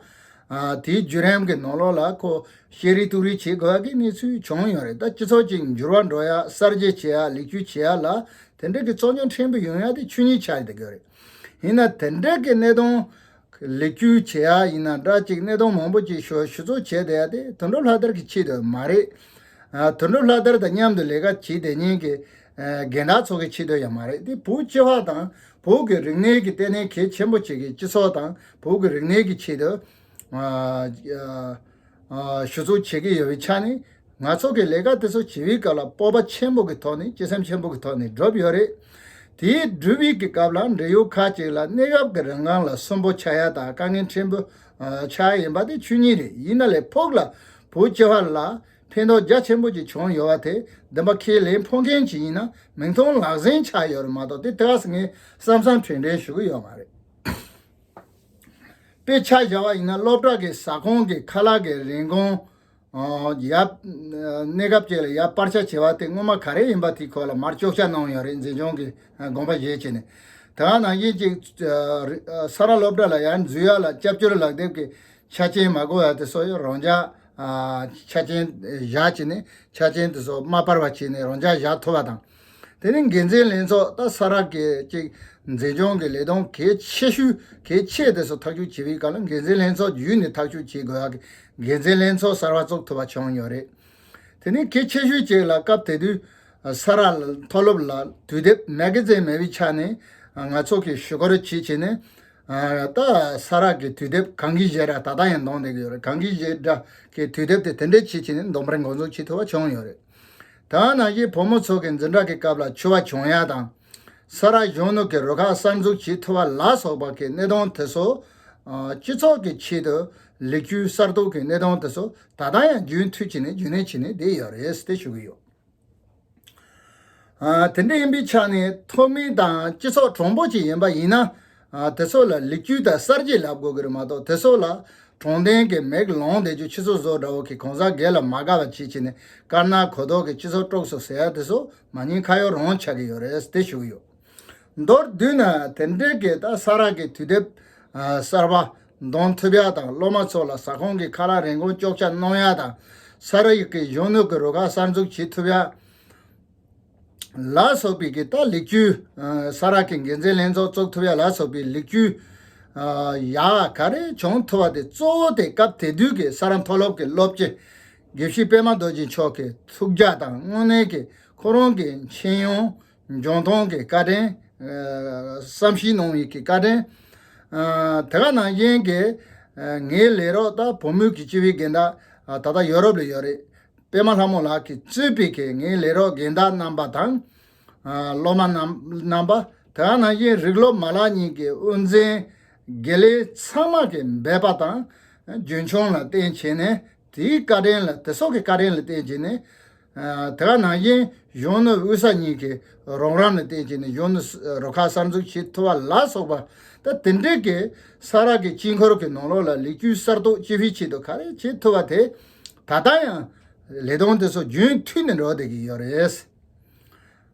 ཨ། དེའི་བརྒྱུད་རིམ་གྱི་ནང་ལོགས་ལ་ཁོ་བཤད་རེས་གཏུག་རེས་བྱེད་དགོས་ཡག་གི་གནས་ཚུལ་བྱུང་ཡོད་རེད། ད་སྤྱི་ཚོགས་ཀྱི་འགྱུར་བ་འགྲོ་ཡ། གསར་བརྗེ་བྱེད་ཡ། ལེགས་བཅོས་བྱེད་ཡ་ལ་དེ་འདྲ་གི་བཙོག་ཉོ་ཕྲན་བུ་ཡོང་ཡ་དེ་ཆོས་ཉིད་ཆགས་བསྡད་ཀྱི་ཡོད་རེད། ཡིན་ན་དེ་འདྲ་གི་གནད་དོན་ལེགས་བཅོས་བྱེད་ཡ་ཡིན་ན་འདྲ་ཅིག་གནད་དོན་མང་པོ་ཅིག་ཞུ་ཞུ་གཙོ་བྱས་བསྡད་ཡ་དེ་དོན་གྲུབ་ལྷ་དར་གྱི་ཆེད་དུ་མ་རེད། ཨ། དོན་གྲུབ་ལྷ་དར་དང་མཉམ་དུ་ལས་ཀ་བྱེད་བསྡད་མཁན་གྱི་ཨ་རྒན་བདག་ཚོ་གི་ཆེད་དུ་ཡང་མ་རེད། དེ་བོད་སྤྱི་བ་དང་བོད་ཀྱི་རིག་གནས་ཀྱི་ལྟེ་གནས་གལ་ཆེན་པོ་ཅིག་གི་སྤྱི་ཚོགས་དང་བོད་ཀྱི་རིག་གནས་ཀྱི་ཆེད་དུ་ཨ་ཨ་ཨ་ཞུ་གཏུག་བྱེད་ཀྱི་ཡོད་པའི་ཆ་ནས། ང་ཚོ་གི་ལས་ཀ་དེ་ཚོ་བྱེད་པའི་སྐབས་ལ་སྤོབས་པ་ཆེན་པོ་གི་ཐོག་ནས། གཅེས་སེམས་ཆེན་པོ་གི་ཐོག་ནས་སྒྲུབ་ཡོད་རེད། དེའི་སྒྲུབ་པའི་གི་སྐབས་ལ་འབྲེལ་ཡོད་ཁག་ཅིག་ལ་གནས་སྐབས་ཀྱི་རང་དབང་ལ་སུན་པོ་ཆགས་ཡ་དང་དཀའ་ངལ་ཕྲན་བུ་ཨ་ཆགས་ཡ་ཡིན་པ་དེ་ཆོས་ཉིད་རེད། ཡིན་ན་ལས་ཕུགས་ལ་བོད་སྤྱི་བ་ལ་ཕན་ཐོགས་རྒྱ་ཆེན་པོ་ཅིག་བྱུང་ཡོད་པ་དེ་འདི་མ་ཁས་ལེན་ཕོད་མཁན་ཅིག་ཡིན་ན་མིག་མཐོང་ལག་ཟིན་ཆགས་ཡོད་རེད་མ་གཏོགས། དེ་དེ་ག་སེ་ངས་བསམ་བསམ་དྲན་དྲན་ཞུ་གི་ཡོད་མ་རེད། དཔེ་ཆ་བཞག་པ་ཡིན་ན་སློབ་གྲྭ་གི་ཟ་ཁང་གི་ཁ་ལག་གི་རིན་གོང་ཨ་ཡར་གནས་སྐབས་ཅིག་ལ་ཡར་སྤར་ཆ་བྱས་པ་དེ་སྔོན་མ་ག་རེ་ཡིན་པ་དེའི་སྐོར་ལ་མར་སྐྱོར་ཆ་གནང་ཡོད་རེད། འཛིན་སྐྱོང་གི་དགོངས་པ་བཞེས་བྱས་ནས། དེ་ག་ནང་བཞིན་ཅིག་ཨ་ས་རཱ་སློབ་གྲྭ་ལ་ཡར་འཛུལ་ཡ་ལ་སྐྱབས་བཅོལ་ལག་དེབ་ཀྱི་ཆ་རྐྱེན་མ་དགོས་ཡ་དེ་སོགས་ཡོད། རང་འཇགས་ཨ་ཆ་རྐྱེན་བཞག་བྱས་ནས་ཆ་རྐྱེན་དེ་ཚོ་མ་སྤར་བ་བྱས་ནས་རང་འཇགས་བཞག་ཐུབ་པ་དང་། དེ་ནས་འགན་འཛིན་ལྷན་ཚོགས། ད་ས་རཱ་གི་ཅིག་འཛིན་སྐྱོང་གི་ལས་དོན་གལ་ཆེ་ཤོས་གལ་ཆེ་དེ་ཚོ་ཐག་གཅོད་བྱེད་པའི་སྐབས་ལ་འགན་འཛིན་ལྷན་ཚོགས་བརྒྱུད་ནས་ཐག་གཅོད་བྱེད་དགོས་ཡག་གི་འགན་འཛིན་ལྷན་ཚོགས་གསར་པ་བཙུགས་ཐུབ་པ་བྱུང་ཡོད་རེད། དེ་ནས་གལ་ཆེ་ཤོས་ཅིག་ལ་སྐབས་དེ་དུས་ས་རཱ་ལ་མཐོ་སློབ་ལ་དུས་དེབ་མེ་ག་ཛིན་མེད་པའི་ཆ་ནས་ང་ཚོ་གིས་ཞུ་སྐུལ་བྱེད་བྱས་ནས། ཨ་ད་ས་རཱ་གི་དུས་དེབ་གང་གི་ཞེ་དྲག་ད་ལྟ་ཡང་འདོན་བསྡད་ཀྱི་ཡོད་རེད། གང་གི་ཞེ་དྲག་གི་དུས་དེབ་དེ་དེ་འདྲ་བྱེད་བྱས་ནས་འདོན་པར་འགོ་འཛུགས་བྱེད་ཐུབ་པ་བྱུང་ཡོད་རེད། ད་ནང་བཞིན་བུ་མོ་ཚོ་གི་འཛིན་གྲྭ་གི་སྐབས་ལ་འཁྱོར་བ་བྱུང་ཡ་དང་། ས་རཱ་གཞོན་ནུ་གི་རུ་ཁག་གསར་འཛུགས་བྱེད་ཐུབ་པ་ལ་སོགས་པ་གི་གནད་དོན་དེ་ཚོ་ཨ་སྤྱི་ཚོགས་ཀྱི་ཆེད་དུ་ལེགས་བཅོས་གསར་གཏོད་ཀྱི་གནད་དོན་དེ་ཚོ་ད་ལྟ་ཡང་རྒྱུན་མཐུད་བྱས་ནས་རྒྱུན་གནས་བྱས་ནས་བསྡད་ཡོད་རེད་ཟེར་ཏེ་ཞུ་གི་ཡོད། ཨ་དེ་འདྲ་ཡིན་པའི་ཆ་ནས་ཐོན་མི་དང་སྤྱི་ཚོགས་གྲུང་པོ་ཅིག་ཡིན་པ་ཡིན་ན། ཨ་དེ་ཚོ་ལ་ལེགས་བཅོས་དང་གསར་བརྗེ་ལབ་དགོས་ཀྱི་རེད་མ་གཏོགས། དེ་ཚོ་ལ་དྲང་བདེན་གྱི་མིག་ལོང་བསྡད་རྒྱུ་ཁྱི་ཚོ་བཟོ་འདྲ་བོ་གི་གང་ཟག་སྒེར་ལ་མ་དགའ་བ་བྱེད་བྱས་ནས་དཀར་ནག་གོ་ལྡོག་གི་སྤྱི་ཚོགས་དཀྲུགས་སོང་ཟེར་ཡ་དེ་ཚོ་མ་ཉེས་ཁ་གཡོག་རང་ཆགས་ཀྱི་ཡོད་རེད་ཟེར་ཏེ་ཞུ་གི་ཡོད། མདོར་བསྡུས་ན་དེ་འདྲའི་གི་ད་ས་རཱ་གི་དུས་དེབ་ཨ་གསར་པ་འདོན་ཐུབ་ཡ་དང་། སློབ་མ་ཚོ་ལ་ཟ་ཁང་གི་ཁ་ལག་རིན་གོང་གཅོག་ཆ་གནང་ཡ་དང་། ས་རཱ་གི་གཞོན་ནུ་གི་རུ་ཁག་གསར་འཛུགས་བྱེད་ཐུབ་ཡ་ལ་སོགས་པའི་གི་ད་ལེགས་བཅོས་ཨ་ས་རཱ་གི་འགན་འཛིན་ལྷན་ཚོགས་བཙུགས་ཐུབ་ཡ་ལ་སོགས་པའི་ལེགས་བཅོས་ཨ་ཡག་ག་རེ་བྱུང་ཐུབ་པ་དེ་གཙོ་བོ་དེ་སྐབས་དེ་དུས་ཀྱི་ས་རཱ་མཐོ་སློབ་ཀྱི་སློབ་སྤྱི་དགེ་བཤེས་པད་མ་རྡོ་རྗེ་མཆོག་གི་ཐུགས་རྒྱ་དང་། དངོས་གནས་ཀྱི་ཁོ་རང་གི་མཁྱེན་ཡོན་འཇོན་ཐང་གི་བཀའ་དྲིན། ཨ་བསམ་ཤེས་གནང་བའི་གི་བཀའ་དྲིན། ཨ་དེ་ག་ནང་བཞིན་གྱི་ཨ་ངའི་ལས་རོགས་ད་བུ་མོའི་གི་སྤྱི་པའི་འགན་བདག་ཨ་ད་ལྟ་ཡོ་རོབ་ལ་ཡོད་རེད། པད་མ་ལྷ་མོ་ལགས་ཀྱིས་གཙོས་པའི་གི་ངའི་ལས་རོགས་འགན་བདག་རྣམ་པ་དང་། ཨ་སློབ་མ་རྣམ་རྣམ་པ། དེ་ག་ནང་བཞིན་རིགས་སློབ་མ་ལག་གཉིས་ཀྱི་དབུ་འཛིན་དགེ་ལས་ཚང་མ་གི་འབད་པ་དང་རྒྱུན་འཁྱོངས་ལ་བརྟེན་བྱས་ནས། དེའི་བཀའ་དྲིན་ལ། དེ་སོགས་ཀྱི་བཀའ་དྲིན་ལ་བརྟེན་བྱས་ནས། ཨ་དེ་ག་ནང་བཞིན་གཞོན་ནུ་དབུས་ས་གཉིས་ཀྱི་རོགས་རམ་ལ་བརྟེན་བྱས་ནས་གཞོན་ནུ་རུ་ཁག་གསར་འཛུགས་བྱེད་ཐུབ་པ་ལ་སོགས་པ། ད་དེ་འདྲའི་གི་ས་རཱ་གི་དཀྱིལ་འཁོར་གྱི་ནང་ལོགས་ལ་ལེགས་བཅོས་གསར་གཏོད་ཅི་ཕིའི་ཆེད་དུ་ག་རེ་བྱེད་ཐུབ་པ་དེ་ད་ལྟ་ཡང་ལས་དོན་དེ་ཚོ་རྒྱུན་མཐུད་ནས་འགྲོ་བསྡད་ཀྱི་ཡོད་རེད།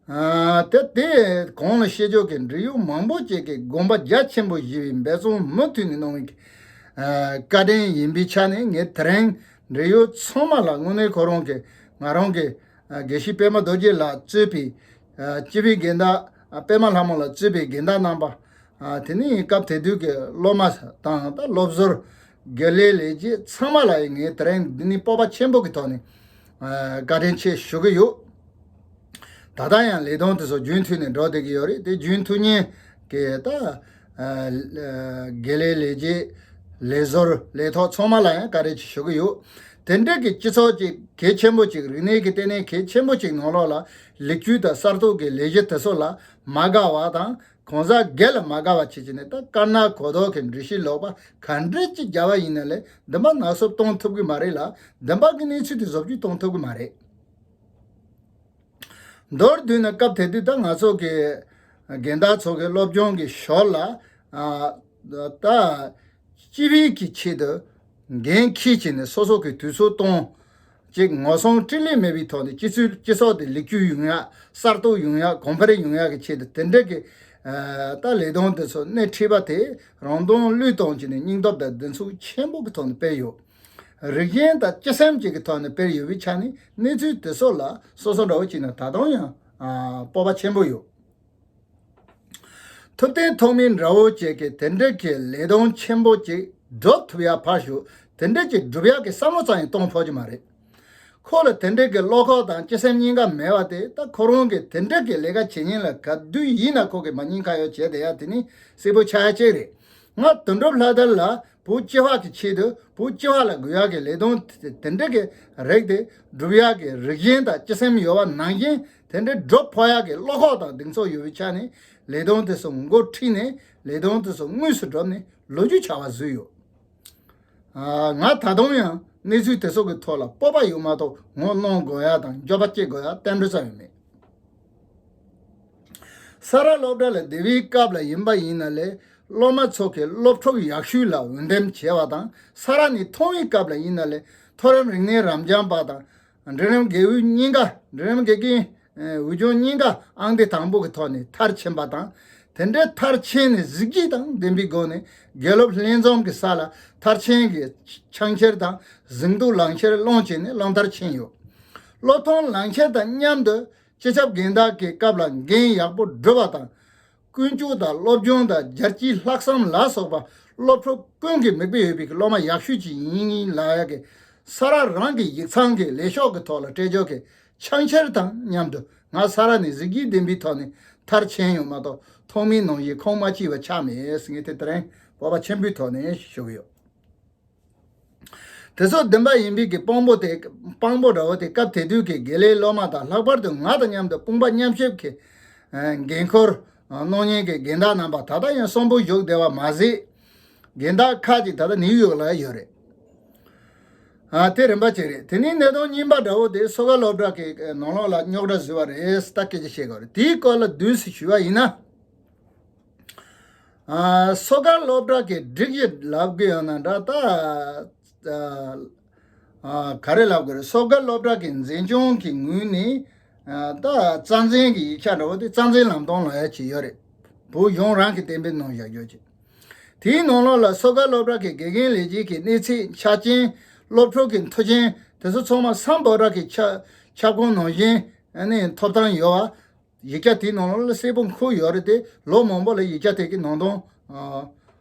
ཨ་དེ་དེ་གོང་ལ་བཤད་ཕྱོགས་ཀྱི་འབྲེལ་ཡོད་མང་པོ་ཅིག་གིས་དགོངས་པ་རྒྱ་ཆེན་པོ་བཞེས་པའི་འབད་བརྩོན་མུ་མཐུད་ནས་གནང་བའི་ཨ་བཀའ་དྲིན་ཡིན་པའི་ཆ་ནས། ངས་དེ་རིང་འབྲེལ་ཡོད་ཚང་མ་ལ་དངོས་གནས་ཁོ་རང་གི་ང་རང་གི་ཨ་དགེ་བཤེས་པད་མ་རྡོ་རྗེ་ལགས་གཙོས་པའི་ཨ་སྤྱི་པའི་འགན་བདག་ཨ་པད་མ་ལྷ་མོ་ལགས་གཙོས་པའི་འགན་བདག་རྣམ་པ། ཨ་དེ་ནས་སྐབས་དེ་དུས་ཀྱི་སློབ་མ་དང་། ད་སློབ་ཟུར་དགེ་ལས་ལས་བྱེད་ཚང་མ་ལ་ཡང་ངས་དེ་རིང་འདི་ནས་སྤོབས་པ་ཆེན་པོ་གི་ཐོག་ནས་ཨ་བཀའ་དྲིན་ཆེ་ཞུ་གི་ཡོད། ད་ལྟ་ཡང་ལས་དོན་དེ་ཚོ་རྒྱུན་མཐུད་ནས་འགྲོ་བསྡད་ཀྱི་ཡོད་རེད། དེ་རྒྱུན་མཐུད་མཁན་གྱི་ད་ཨ་དགེ་ལས་ལས་བྱེད་ལས་ཟུར་ལས་ཐོག་ཚང་མ་ལ་ཡང་བཀའ་དྲིན་ཆེ་ཞུ་གི་ཡོད། དེ་འདྲ་གི་སྤྱི་ཚོགས་ཅིག་གལ་ཆེན་པོ་ཅིག་རིག་གནས་ཀྱི་ལྟེ་གནས་གལ་ཆེན་པོ་ཅིག་ནང་ལོགས་ལ་ལེགས་བཅོས་དང་གསར་གཏོད་ཀྱི་ལས་གཞི་དེ་ཚོ་ལ་མ་དགའ་བ་དང་། གང་ཟག་སྒེར་ལ་མ་དགའ་བ་བྱེད་ཀྱི་ནི། ད་དཀར་ནག་གོ་ལྡོག་གི་འགྲེལ་བཤད་ལོག་པ་ག་འདྲ་ཅིག་བརྒྱབ་པ་ཡིན་ན་ལས་འདི་མ་ནག་སུབ་གཏོང་ཐུབ་ཀྱི་མ་རེད་ལ། འདི་མ་གི་གནས་ཚུལ་དེ་བཟོ་བཅོས་གཏོང་ཐུབ་ཀྱི་མ་རེད། མདོར་བསྡུས་ན་སྐབས་དེ་དུས་ད་ང་ཚོ་གི་རྒན་བདག་ཚོ་གི་སློབ་སྦྱོང་གི་ཞོར་ལ་ཨ་ད་སྤྱི་པའི་གི་ཆེད་དུ་འགན་འཁྱེར་བྱས་ནས་སོ་སོ་གི་དུས་ཚོད་གཏོང་། ཅིག་ངོ་སྲུང་འཕྲིན་ལས་མེད་པའི་ཐོག་ནས་སྤྱི་ཚོགས་སྤྱི་ཚོགས་དེ་ལེགས་བཅོས་ཡོང་ཡ། གསར་གཏོད་ཡོང་ཡ། གོང་འཕེལ་ཡོང་ཡ་གི་ཆེད་དུ་དེ་འདྲ་གི་ཨ་ད་ལས་དོན་དེ་ཚོ་སྣེ་ཁྲིད་པ་དེ་རང་དོན་བློས་གཏོང་བྱས་ནས་སྙིང་སྟོབས་དང་གདེང་ཚོད་ཆེན་པོ་གི་ཐོག་ནས་སྤེལ་ཡོད། རིགས་ཞེན་དང་གཅེས་སེམས་བཅས་ཀྱི་ཐོག་ནས་སྤེལ་ཡོད་པའི་ཆ་ནས་གནས་ཚུལ་དེ་ཚོ་ལ་སོ་སོ་འདྲ་བོ་བྱས་ན་ད་དུང་ཡང་ཨ་སྤོབས་པ་ཆེན་པོ་ཡོད། ཐུབ་བསྟན་ཐོགས་མེད་འདྲ་བོ་བཅས་ཀྱིས་དེ་འདྲ་གི་ལས་དོན་ཆེན་པོ་ཅིག་སྒྲུབ་ཐུབ་ཡ་ཕར་ཞོག་དེ་འདྲ་ཅིག་སྒྲུབ་ཡག་གི་བསམ་བློ་ཙམ་ཡང་གཏོང་ཕོད་ཀྱི་མ་རེད། ཁོ་ལ་དེ་འདྲའི་གི་བློ་ཁོག་དང་སྤྱི་སེམས་གཉིས་ཀ་མེད་པ་དེ། ད་ཁོ་རང་གི་དེ་འདྲའི་གི་ལས་ཀ་བྱེད་མཁན་ལ་ག་དུས་ཡིན་ན་ཁོ་གི་མ་ཉེས་ཁ་གཡོག་བྱས་བསྡད་ཡ་དེ་ནི་གསལ་པོ་ཆགས་ཡ་གཅིག་རེད། ང་དོན་གྲུབ་ལྷ་དར་ལ་བོད་སྤྱི་བ་གི་ཆེད་དུ། བོད་སྤྱི་བ་ལ་དགོས་ཡ་གི་ལས་དོན་དེ་འདྲ་གི་རིགས་དེ་སྒྲུབ་ཡ་གི་རིགས་ཞེན་དང་སྤྱི་སེམས་ཡོད་པ་ནང་བཞིན། དེ་འདྲའི་སྒྲུབ་ཕོད་ཡ་གི་བློ་ཁོག་དང་གདེང་ཚོད་ཡོད་པའི་ཆ་ནས། ལས་དོན་དེ་ཚོ་འགོ་ཁྲིད་ནས། ལས་དོན་དེ་ཚོ་དངོས་སུ་སྒྲུབ་ནས་ལོ་རྒྱུས་བྱ་བ་བཟོས་ཡོད། ཨ། ང་ད་དུང་ཡང་གནས་ཚུལ་དེ་ཚོ་གི་ཐོག་ལ་སྤོབས་པ་ཡོད་མ་གཏོགས། ངོ་གནོང་དགོས་ཡ་དང་འགྱོད་པ་སྐྱེ་དགོས་ཡ་ཏན་ཏན་ཙམ་ཡང་མེད། ས་རཱ་སློབ་གྲྭ་ལ་སྡེ་བའི་སྐབས་ལ་ཡིན་པ་ཡིན་ན་ལས། སློབ་མ་ཚོ་གི་སློབ་ཕྲུག་ཡག་ཤོས་ལ་འོས་འདེམས་བྱས་པ་དང་། ས་རཱ་ནས་ཐོན་པའི་སྐབས་ལ་ཡིན་ན་ལས། མཐོ་རིམ་རིག་གནས་རབ་འབྱམས་པ་དང་། འབྲིང་རིམ་དགེ་འོས་གཉིས་ཀ། འབྲིང་རིམ་དགེ་རྒན་འོས་སྦྱོང་གཉིས་ཀ་ཨང་དེ་དང་པོ་གི་ཐོག་ནས་མཐར་ཕྱིན་པ་དང་། དེ་འདྲའི་མཐར་ཕྱིན་ནས་གཟི་བརྗིད་དང་ལྡན་པའི་སྒོ་ནས་དགེ་སློབ་ལྷན་འཛོམས་ཀྱི་ས་ལ་མཐར་ཕྱིན་གྱི་ཕྱག་འཁྱེར་དང་གཟེངས་རྟགས་ལག་འཁྱེར་སློང་བྱས་ནས་སློབ་མཐར་ཕྱིན་ཡོད། སློབ་ཐོན་ལག་འཁྱེར་དང་མཉམ་དུ་སྤྱི་ཁྱབ་འགན་བདག་གི་སྐབས་ལ་འགན་ཡག་པོ་སྒྲུབ་པ་དང་། ཀུན་སྤྱོད་དང་སློབ་སྦྱོང་དང་རྒྱལ་སྤྱིའི་ལྷག་བསམ་ལ་སོགས་པ་སློབ་ཕྲུག་ཀུན་གྱི་མིག་དཔེ་ཡོད་པའི་སློབ་མ་ཡག་ཤོས་ཅིག་ཡིན་ལབ་ཡ་གི་ས་རཱ་རང་གི་ཡིག་ཚང་གི་ལས་ཤོག་གི་ཐོག་ལ་སྤྲད་རྒྱུ་གི་ཕྱག་འཁྱེར་དང་མཉམ་དུ། ང་ས་རཱ་ནས་གཟི་བརྗིད་ལྡན་པའི་ཐོག་ནས་མཐར་ཕྱིན་ཡོད་མ་གཏོགས། ཐོག་མའི་ནང་བཞིན་ཁོང་མ་སྐྱིད་པ་ཆགས་མེད་ཟེར། ངས་དེ་དེ་རིང་སྤོབས་པ་ཆེན་པོའི་ཐོག་ནས་ཞུ་གི་ཡོད། དེ་ཚོ་བདེན་པ་ཡིན་པའི་གི་དཔང་པོ་དེ། དཔང་པོ་འདྲ་བོ་དེ་སྐབས་དེ་དུས་ཀྱི་དགེ་ལས་སློབ་མ་དང་། ལྷག་པར་དུ་ང་དང་མཉམ་དུ་དཔུང་པ་མཉམ་གཤིབ་ཀྱི་འགན་འཁུར་གནང་མཁན་གྱི་རྒན་བདག་རྣམ་པ། ད་ལྟ་ཡང་གསོན་པོ་བཞུགས་བསྡད་པ་མ་ཟད། རྒན་བདག་ཁག་ཅིག་ད་ལྟ་ནིའུ་ཡོག་ལ་ཡོད་རེད། ཨ། དེ་རིམ་པ་གཅིག་རེད། དེ་ནས་གནད་དོན་གཉིས་པ་འདྲ་བོ་དེ་མཚོ་སྒར་སློབ་གྲྭ་གི་ནང་ལོགས་ལ་རྙོག་དྲ་བཟོས་པ་རེད། ད་སྐད་ཆ་བཤད་དགོས་རེད། དེའི་སྐོར་ལ་བསྡུས་སུ་ཞུས་པ་ཡིན་ན། ཨ། མཚོ་སྒར་སློབ་གྲྭ་གི་སྒྲིག་གཞི་ལབ་དགོས་ཡོད་ན་འདྲ། ད། ཨ། ག་རེ་ལབ་དགོས་རེད། མཚོ་སྒར་སློབ་གྲྭ་གི་འཛིན་སྐྱོང་གི་ངོས་ནས། ཨ། ད་རྩ་འཛིན་གྱི་ཡིག་ཆ་འདྲ་བོ་དེ་རྩ་འཛིན་ལམ་སྟོན་ལབ་ཡ་ཅིག་ཡོད་རེད། བོད་གཞུང་རང་གིས་གཏན་འབེབས་གནང་བཞག་རྒྱུ་ཅིག་དེའི་ནང་ལོགས་ལ་མཚོ་སྒར་སློབ་གྲྭ་གི་དགེ་རྒན་ལས་བྱེད་ཀྱི་གནས་ཚད། ཆ་རྐྱེན། སློབ་ཕྲུག་གི་མཐུན་རྐྱེན། དེ་ཚོ་ཚང་མ་སམ་བྷོ་ཊ་གི་ཁྱབ་ཁོངས་ནང་བཞིན་ཨ་ནི་ཐོབ་ཐང་ཡོད་པ། ཡིག་ཆ་དེའི་ནང་ལོགས་ལ་གསལ་པོ་འཁོད་ཡོད་རེད་དེ། ལོ་མང་པོ་ལ་ཡིག་ཆ་དེ་གི་ནང་དོན། ཨ།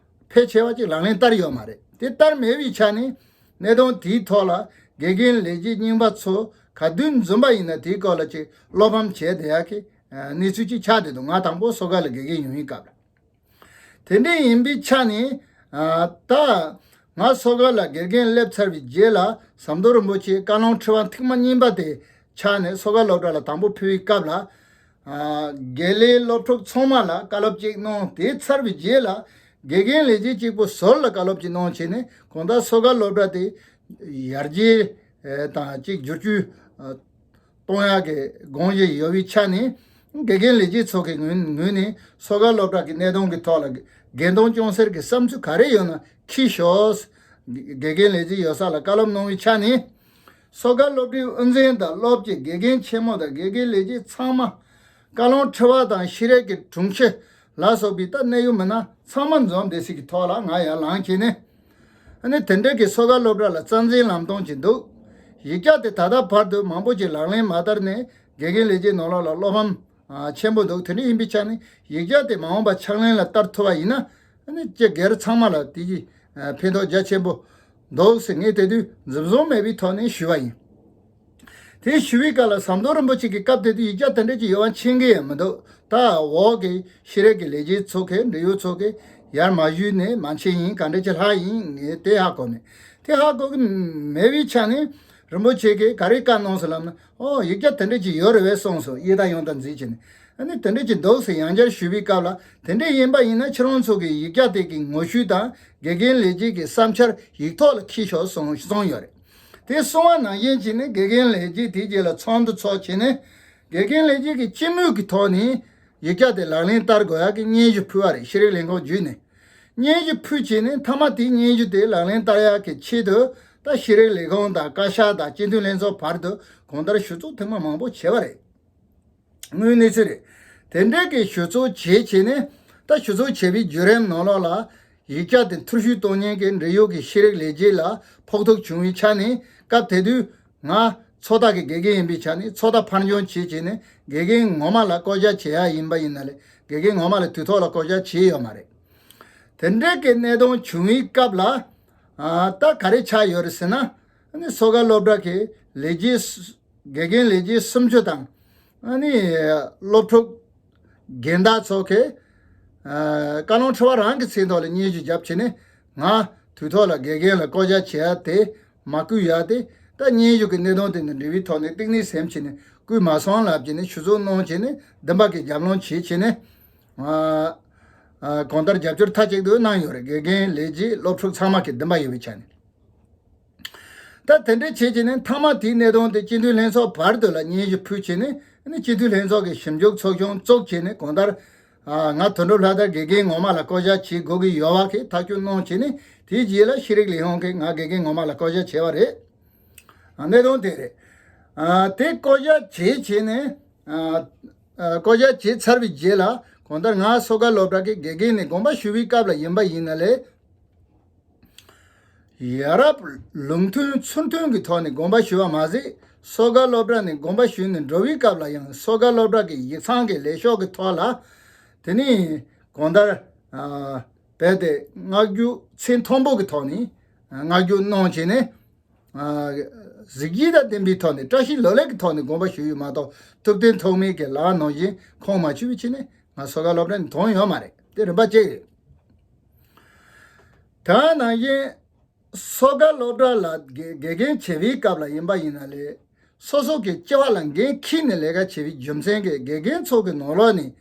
ཕལ་ཆེ་བ་ཅིག་ལག་ལེན་བསྟར་ཡོད་མ་རེད། དེ་བསྟར་མེད་པའི་ཆ་ནས་གནད་དོན་དེའི་ཐོག་ལ་དགེ་རྒན་ལས་བྱེད་རྙིང་པ་ཚོ་ག་དུས་འཛོམས་པ་ཡིན་ན་དེའི་སྐོར་ལ་ཅིག་བློ་ཕམ་བྱས་བསྡད་ཡག་གི་གནས་ཚུལ་ཅིག་ཆགས་བསྡད་འདུག་ང་དང་པོ་མཚོ་སྒར་ལ་དགེ་རྒན་ཡོང་བའི་སྐབས་ལ། དེ་འདྲ་ཡིན་པའི་ཆ་ནས། ཨ། ད་ང་མཚོ་སྒར་ལ་དགེ་རྒན་སླེབས་ཚར་བའི་རྗེས་ལ། ཟམ་གདོང་རིན་པོ་ཆེའི་བཀའ་ལུང་ཁྲི་པ་ཐེངས་མ་གཉིས་པ་དེ་ཆགས་ནས་མཚོ་སྒར་སློབ་གྲྭ་ལ་དང་པོ་ཕུལ་བའི་སྐབས་ལ། ཨ། དགེ་ལས་སློབ་ཕྲུག་ཚང་མ་ལ་བཀའ་སློབ་ཅིག་གནང་། དེ་ཚར་བའི་རྗེས་ལ་དགེ་རྒན་ལས་བྱེད་གཅིག་པོ་ཟུར་ལ་བཀའ་སློབ་ཅིག་གནང་བྱས་ནས། གང་ལྟར་མཚོ་སྒར་སློབ་གྲྭ་དེ་ཡར་རྒྱས་དང་ཅིག་བསྒྱུར་བཅོས་གཏོང་ཡག་གི་དགོངས་བཞེས་ཡོད་པའི་ཆ་ནས། དགེ་རྒན་ལས་བྱེད་ཚོ་གི་ངོས་ངོས་ནས་མཚོ་སྒར་སློབ་གྲྭ་གི་གནད་དོན་གྱི་ཐོག་ལ་འགལ་འདུ་ཅུང་ཟད་ཀྱི་བསམ་ཚུལ་ག་རེ་ཡོད་ན་འཁྱེར་ཤོག་དགེ་རྒན་ལས་བྱེད་ཡོད་ས་ལ་བཀའ་སློབ་གནང་བའི་ཆ་ནས། མཚོ་སྒར་སློབ་གྲྭའི་དབུ་འཛིན་དང་སློབ་སྤྱི། དགེ་རྒན་ཆེན་མོ་དང་དགེ་རྒན་ལས་བྱེད་ཚང་མ། བཀའ་ལུང་ཁྲི་པ་དང་ཤེས་རིག་གི་དྲུང་ཆེ་ལ་སོགས་པའི་ད་གནད་ཡོད་མི་སྣ་ཚང་མ་འཛོམས་བསྡད་ས་གི་ཐོག་ལ་ང་ཡར་ལངས་བྱས་ནས། ཨ་ནི་དེ་འདྲ་གི་མཚོ་སྒར་སློབ་གྲྭ་ལ་རྩ་འཛིན་ལམ་སྟོན་ཅིག་འདུག་ཡིག་ཆ་དེ་ད་ལྟ་བར་དུ་མང་པོ་ཅིག་ལག་ལེན་མ་བསྟར་ནས། དགེ་རྒན་ལས་བྱེད་ནང་ལོགས་ལ་བློ་ཕམ་ཆེན་པོ་འདུག་དེ་འདྲ་ཡིན་པའི་ཆ་ནས་ཡིག་ཆ་དེ་མ་འོངས་པ་ཕྱག་ལེན་ལ་བསྟར་ཐུབ་པ་ཡིན་ན། ཨ་ནི་སྤྱི་སྒེར་ཚང་མ་ལ་དེ་གི་ཕན་ཐོགས་རྒྱ་ཆེན་པོ་འདུག་ཟེར། ངས་དེ་དུས་འཛུམ་ཟོང་མེད་པའི་ཐོག་ནས་ཞུས་པ་ཡིན། དེ་ཞུ་བའི་སྐབས་ལ་ཟམ་གདོང་རིན་པོ་ཆེ་གི་སྐབས་དེ་དུས་ཡིག་ཆ་དེ་འདྲ་ཅིག་ཡོད་པ་མཁྱེན་གྱི་ཡང་མི་འདུག་ད་འོག་གི་ཤེས་རིག་གི་ལས་བྱེད་ཚོ་གིས། འབྲེལ་ཡོད་ཚོ་གིས་ཡར་མ་ཞུས་ནས་མ་མཁྱེན་ཡིན། ག་འདྲ་ཅིག་ལྷག་ཡིན། ངས་དེ་ཧ་གོ་མེད། དེ་ཧ་གོ་གི་མེད་པའི་ཆ་ནས་རིན་པོ་ཆེ་གིས་ག་རེ་བཀའ་གནང་སོང་ལབ་ན། ཨོ། ཡིག་ཆ་དེ་འདྲ་ཅིག་ཡོད་རེད་པས་གསུངས་སོང་། གཡས་དང་གཡོན་དང་འཛིན་བྱས་ནས། ཨ་ནི་དེ་འདྲ་ཅིག་འདུག་ཟེར་ཡང་བསྐྱར་ཞུས་པའི་སྐབས་ལ། དེ་འདྲ་ཡིན་པ་ཡིན་ན་ཁྱེད་རང་ཚོ་གི་ཡིག་ཆ་དེ་གི་ངོ་བཤུས་དང་དགེ་རྒན་ལས་བྱེད་ཀྱི་བསམ་འཆར་ཡིག་ཐོག་ལ་འཁྱེར་ཤོག་གསུངས་གསུངས་ཡོད་རེད། དེ་གསུངས་པ་ནང་བཞིན་བྱས་ནས་དགེ་རྒན་ལས་བྱེད་དེའི་རྗེས་ལ་ཚོགས་འདུ་ཚོགས་བྱས་ནས། དགེ་རྒན་ལས་བྱེད་ཀྱི་སྤྱི་མོས་ཀྱི་ཐོག་ནས་ཡིག་ཆ་དེ་ལག་ལེན་བསྟར་དགོས་ཡག་གི་སྙན་ཞུ་ཕུལ་བ་རེད། ཤེས་རིག་ལས་ཁུངས་བརྒྱུད་ནས། སྙན་ཞུ་ཕུལ་བྱས་ནས། མཐའ་མ་དེའི་སྙན་ཞུ་དེ་ལག་ལེན་བསྟར་ཡག་གི་ཆེད་དུ། ད་ཤེས་རིག་ལས་ཁུངས་དང་བཀའ་ཤག་དང་སྤྱི་འཐུས་ལྷན་ཚོགས་བར་དུ་གང་ལྟར་ཞུ་ཚོགས་ཐེངས་མ་མང་པོ་བྱས་པ་རེད། དངོས་གནས་ཚུལ་རེད། དེ་འདྲའི་གི་ཞུ་ཚོགས་བྱས་བྱས་ནས། ད་ཞུ་ཚོགས་བྱས་པའི་བརྒྱུད་རིམ་ནང་ལོགས་ལ། ཡིག་ཆ་དེ་འཐུར་ཞུགས་གཏོང་མཁན་གྱི་འབྲེལ་ཡོད་ཀྱི་ཤེས་རིག་ལས་བྱེད་ལ་ཕོག་ཐུག་བྱུང་བའི་ཆ་ནས། སྐབས་དེ་དུས་ང་ཚོགས་བདག་གི་དགེ་རྒན་ཡིན་པའི་ཆ་ནས། ཚོགས་བདག་ཕར་འགྱངས་བྱས་བྱས་ནས། དགེ་རྒན་ངོ་མ་ལ་བསྐོ་བཞག་བྱེད་ཡ་ཡིན་པ་ཡིན་ན་ལས། དགེ་རྒན་ངོ་མ་ལ་དུས་ཐོག་ལ་བསྐོ་བཞག་བྱས་ཡོད་མ་རེད། དེ་འདྲའི་གི་གནད་དོན་བྱུང་བའི་སྐབས་ལ། ཨ། ད་ག་རེ་ཆགས་ཡོད་རེད་ཟེར་ན། ཨ་ནི་མཚོ་སྒར་སློབ་གྲྭ་གི་ ལས་བྱེད་སུ་དགེ་རྒན་ལས་བྱེད་སུམ་ཅུ་དང་། ཨ་ནི་སློབ་ཕྲུག་རྒན་བདག་ཚོ་གིས་ཨ་བཀའ་བློན་ཁྲི་པ་རང་གི་མཚན་ཐོག་ལ་སྙན་ཞུ་བརྒྱབ་བྱས་ནས། ང་དུས་ཐོག་ལ་དགེ་རྒན་ལ་བསྐོ་བཞག་བྱེད་ཡ་དེ་མ་བསྐུལ་ཡ་དེ། ད་སྙན་ཞུ་གི་གནད་དོན་དེ་དང་འབྲེལ་བའི་ཐོག་ནས་གཏིང་ནས་སེམས་བྱས་ནས་བསྐུལ་མ་སོང་ལབ་བྱས་ནས་ཞུ་གསོག་གནང་བྱས་ནས་འདུན་པ་གི་རྒྱབ་ལོང་བྱེད་བྱས་ནས། ཨ་ཨ་གང་ལྟར་རྒྱབ་སྐྱོར་མཐའ་གཅིག་ཏུ་གནང་ཡོད་རེད། དགེ་རྒན་ལས་བྱེད་སློབ་ཕྲུག་ཚང་མ་གི་འདུན་པ་ཡོད་པའི་ཆ་ནས། ད་དེ་འདྲ་བྱེད་བྱས་ནས་མཐའ་མ་དེའི་གནད་དོན་དེ་སྤྱི་འཐུས་ལྷན་ཚོགས་བར་དུ་ལ་སྙན་ཞུ་ཕུལ་བྱས་ནས། ཨ་ནི་སྤྱི་འཐུས་ལྷན་ཚོགས་ཀྱི་ཞིབ་འཇུག་ཚོགས་ཆུང་བཙུགས་བྱས་ནས། གང་ལྟར་ཨ་ང་དོན་གྲུབ་ལྷ་དར་དགེ་རྒན་ངོ་མ་ལ་བསྐོ་བཞག་བྱེད་དགོས་ཀྱི་ཡོད་པ་གི་ཐག་གཅོད་གནང་བྱས་ནས། དེའི་རྗེས་ལ་ཤེས་རིག་ལས་ཁུངས་ཀྱིས་ང་དགེ་རྒན་ངོ་མ་ལ་བསྐོ་བཞག་བྱས་པ་རེད། ཨ་གནད་དོན་དེ་རེད། ཨ་དེ་བསྐོ་བཞག་བྱས་བྱས་ནས། ཨ་ཨ་བསྐོ་བཞག་བྱས་ཚར་བའི་རྗེས་ལ། གང་ལྟར་ང་མཚོ་སྒར་སློབ་གྲྭ་གི་དགེ་རྒན་ནས་དགོངས་པ་ཞུ་བའི་སྐབས་ལ་ཡིན་པ་ཡིན་ན་ལས། ཡ་རབས་ལུགས་མཐུན་ཚུལ་མཐུན་གྱི་ཐོག་ནས་དགོངས་པ་ཞུ་བ་མ་ཟད། མཚོ་སྒར་སློབ་གྲྭ་ནས་དགོངས་པ་ཞུས་ནས་འགྲོ་བའི་སྐབས་ལ་ཡང་མཚོ་སྒར་སློབ་གྲྭ་གི་ཡིག་ཚང་གི་ལས་ཤོག་གི་ཐོག་ལ། དེ་ནས་གང་ལྟར་ཨ་རྦད་དེ་བསྔགས་བརྗོད་ཚད་མཐོན་པོ་གི་ཐོག་ནས་བསྔགས་བརྗོད་གནང་བྱས་ནས། ཨ་གཟི་བརྗིད་དང་ལྡན་པའི་ཐོག་ནས་བཀྲ་ཤིས་ལོ་ལེགས་ཀྱི་ཐོག་ནས་དགོངས་པ་ཞུས་ཡོད་མ་གཏོགས། ཐུབ་བསྟན་ཐོགས་མེད་ཀྱིས་ལབ་པ་ནང་བཞིན་ཁུངས་མ་འཁྱོལ་བའི་ཆ་ནས་ང་མཚོ་སྒར་སློབ་གྲྭ་ནས་ཐོན་ཡོད་མ་རེད། དེ་རིམ་པ་གཅིག་རེད། དེ་ནང་བཞིན་མཚོ་སྒར་སློབ་གྲྭ་ལ་དགེ་དགེ་རྒན་བྱེད་པའི་སྐབས་ལ་ཡིན་པ་ཡིན་ན་ལས། སོ་སོ་གི་སྐྱེ་བ་ལ་འགན་འཁྱེར་ནས་ལས་ཀ་བྱེད་པའི་རྒྱུ་མཚན་གྱིས། དགེ་རྒན་ཚོ་གི་ནང་ལོགས་ནས་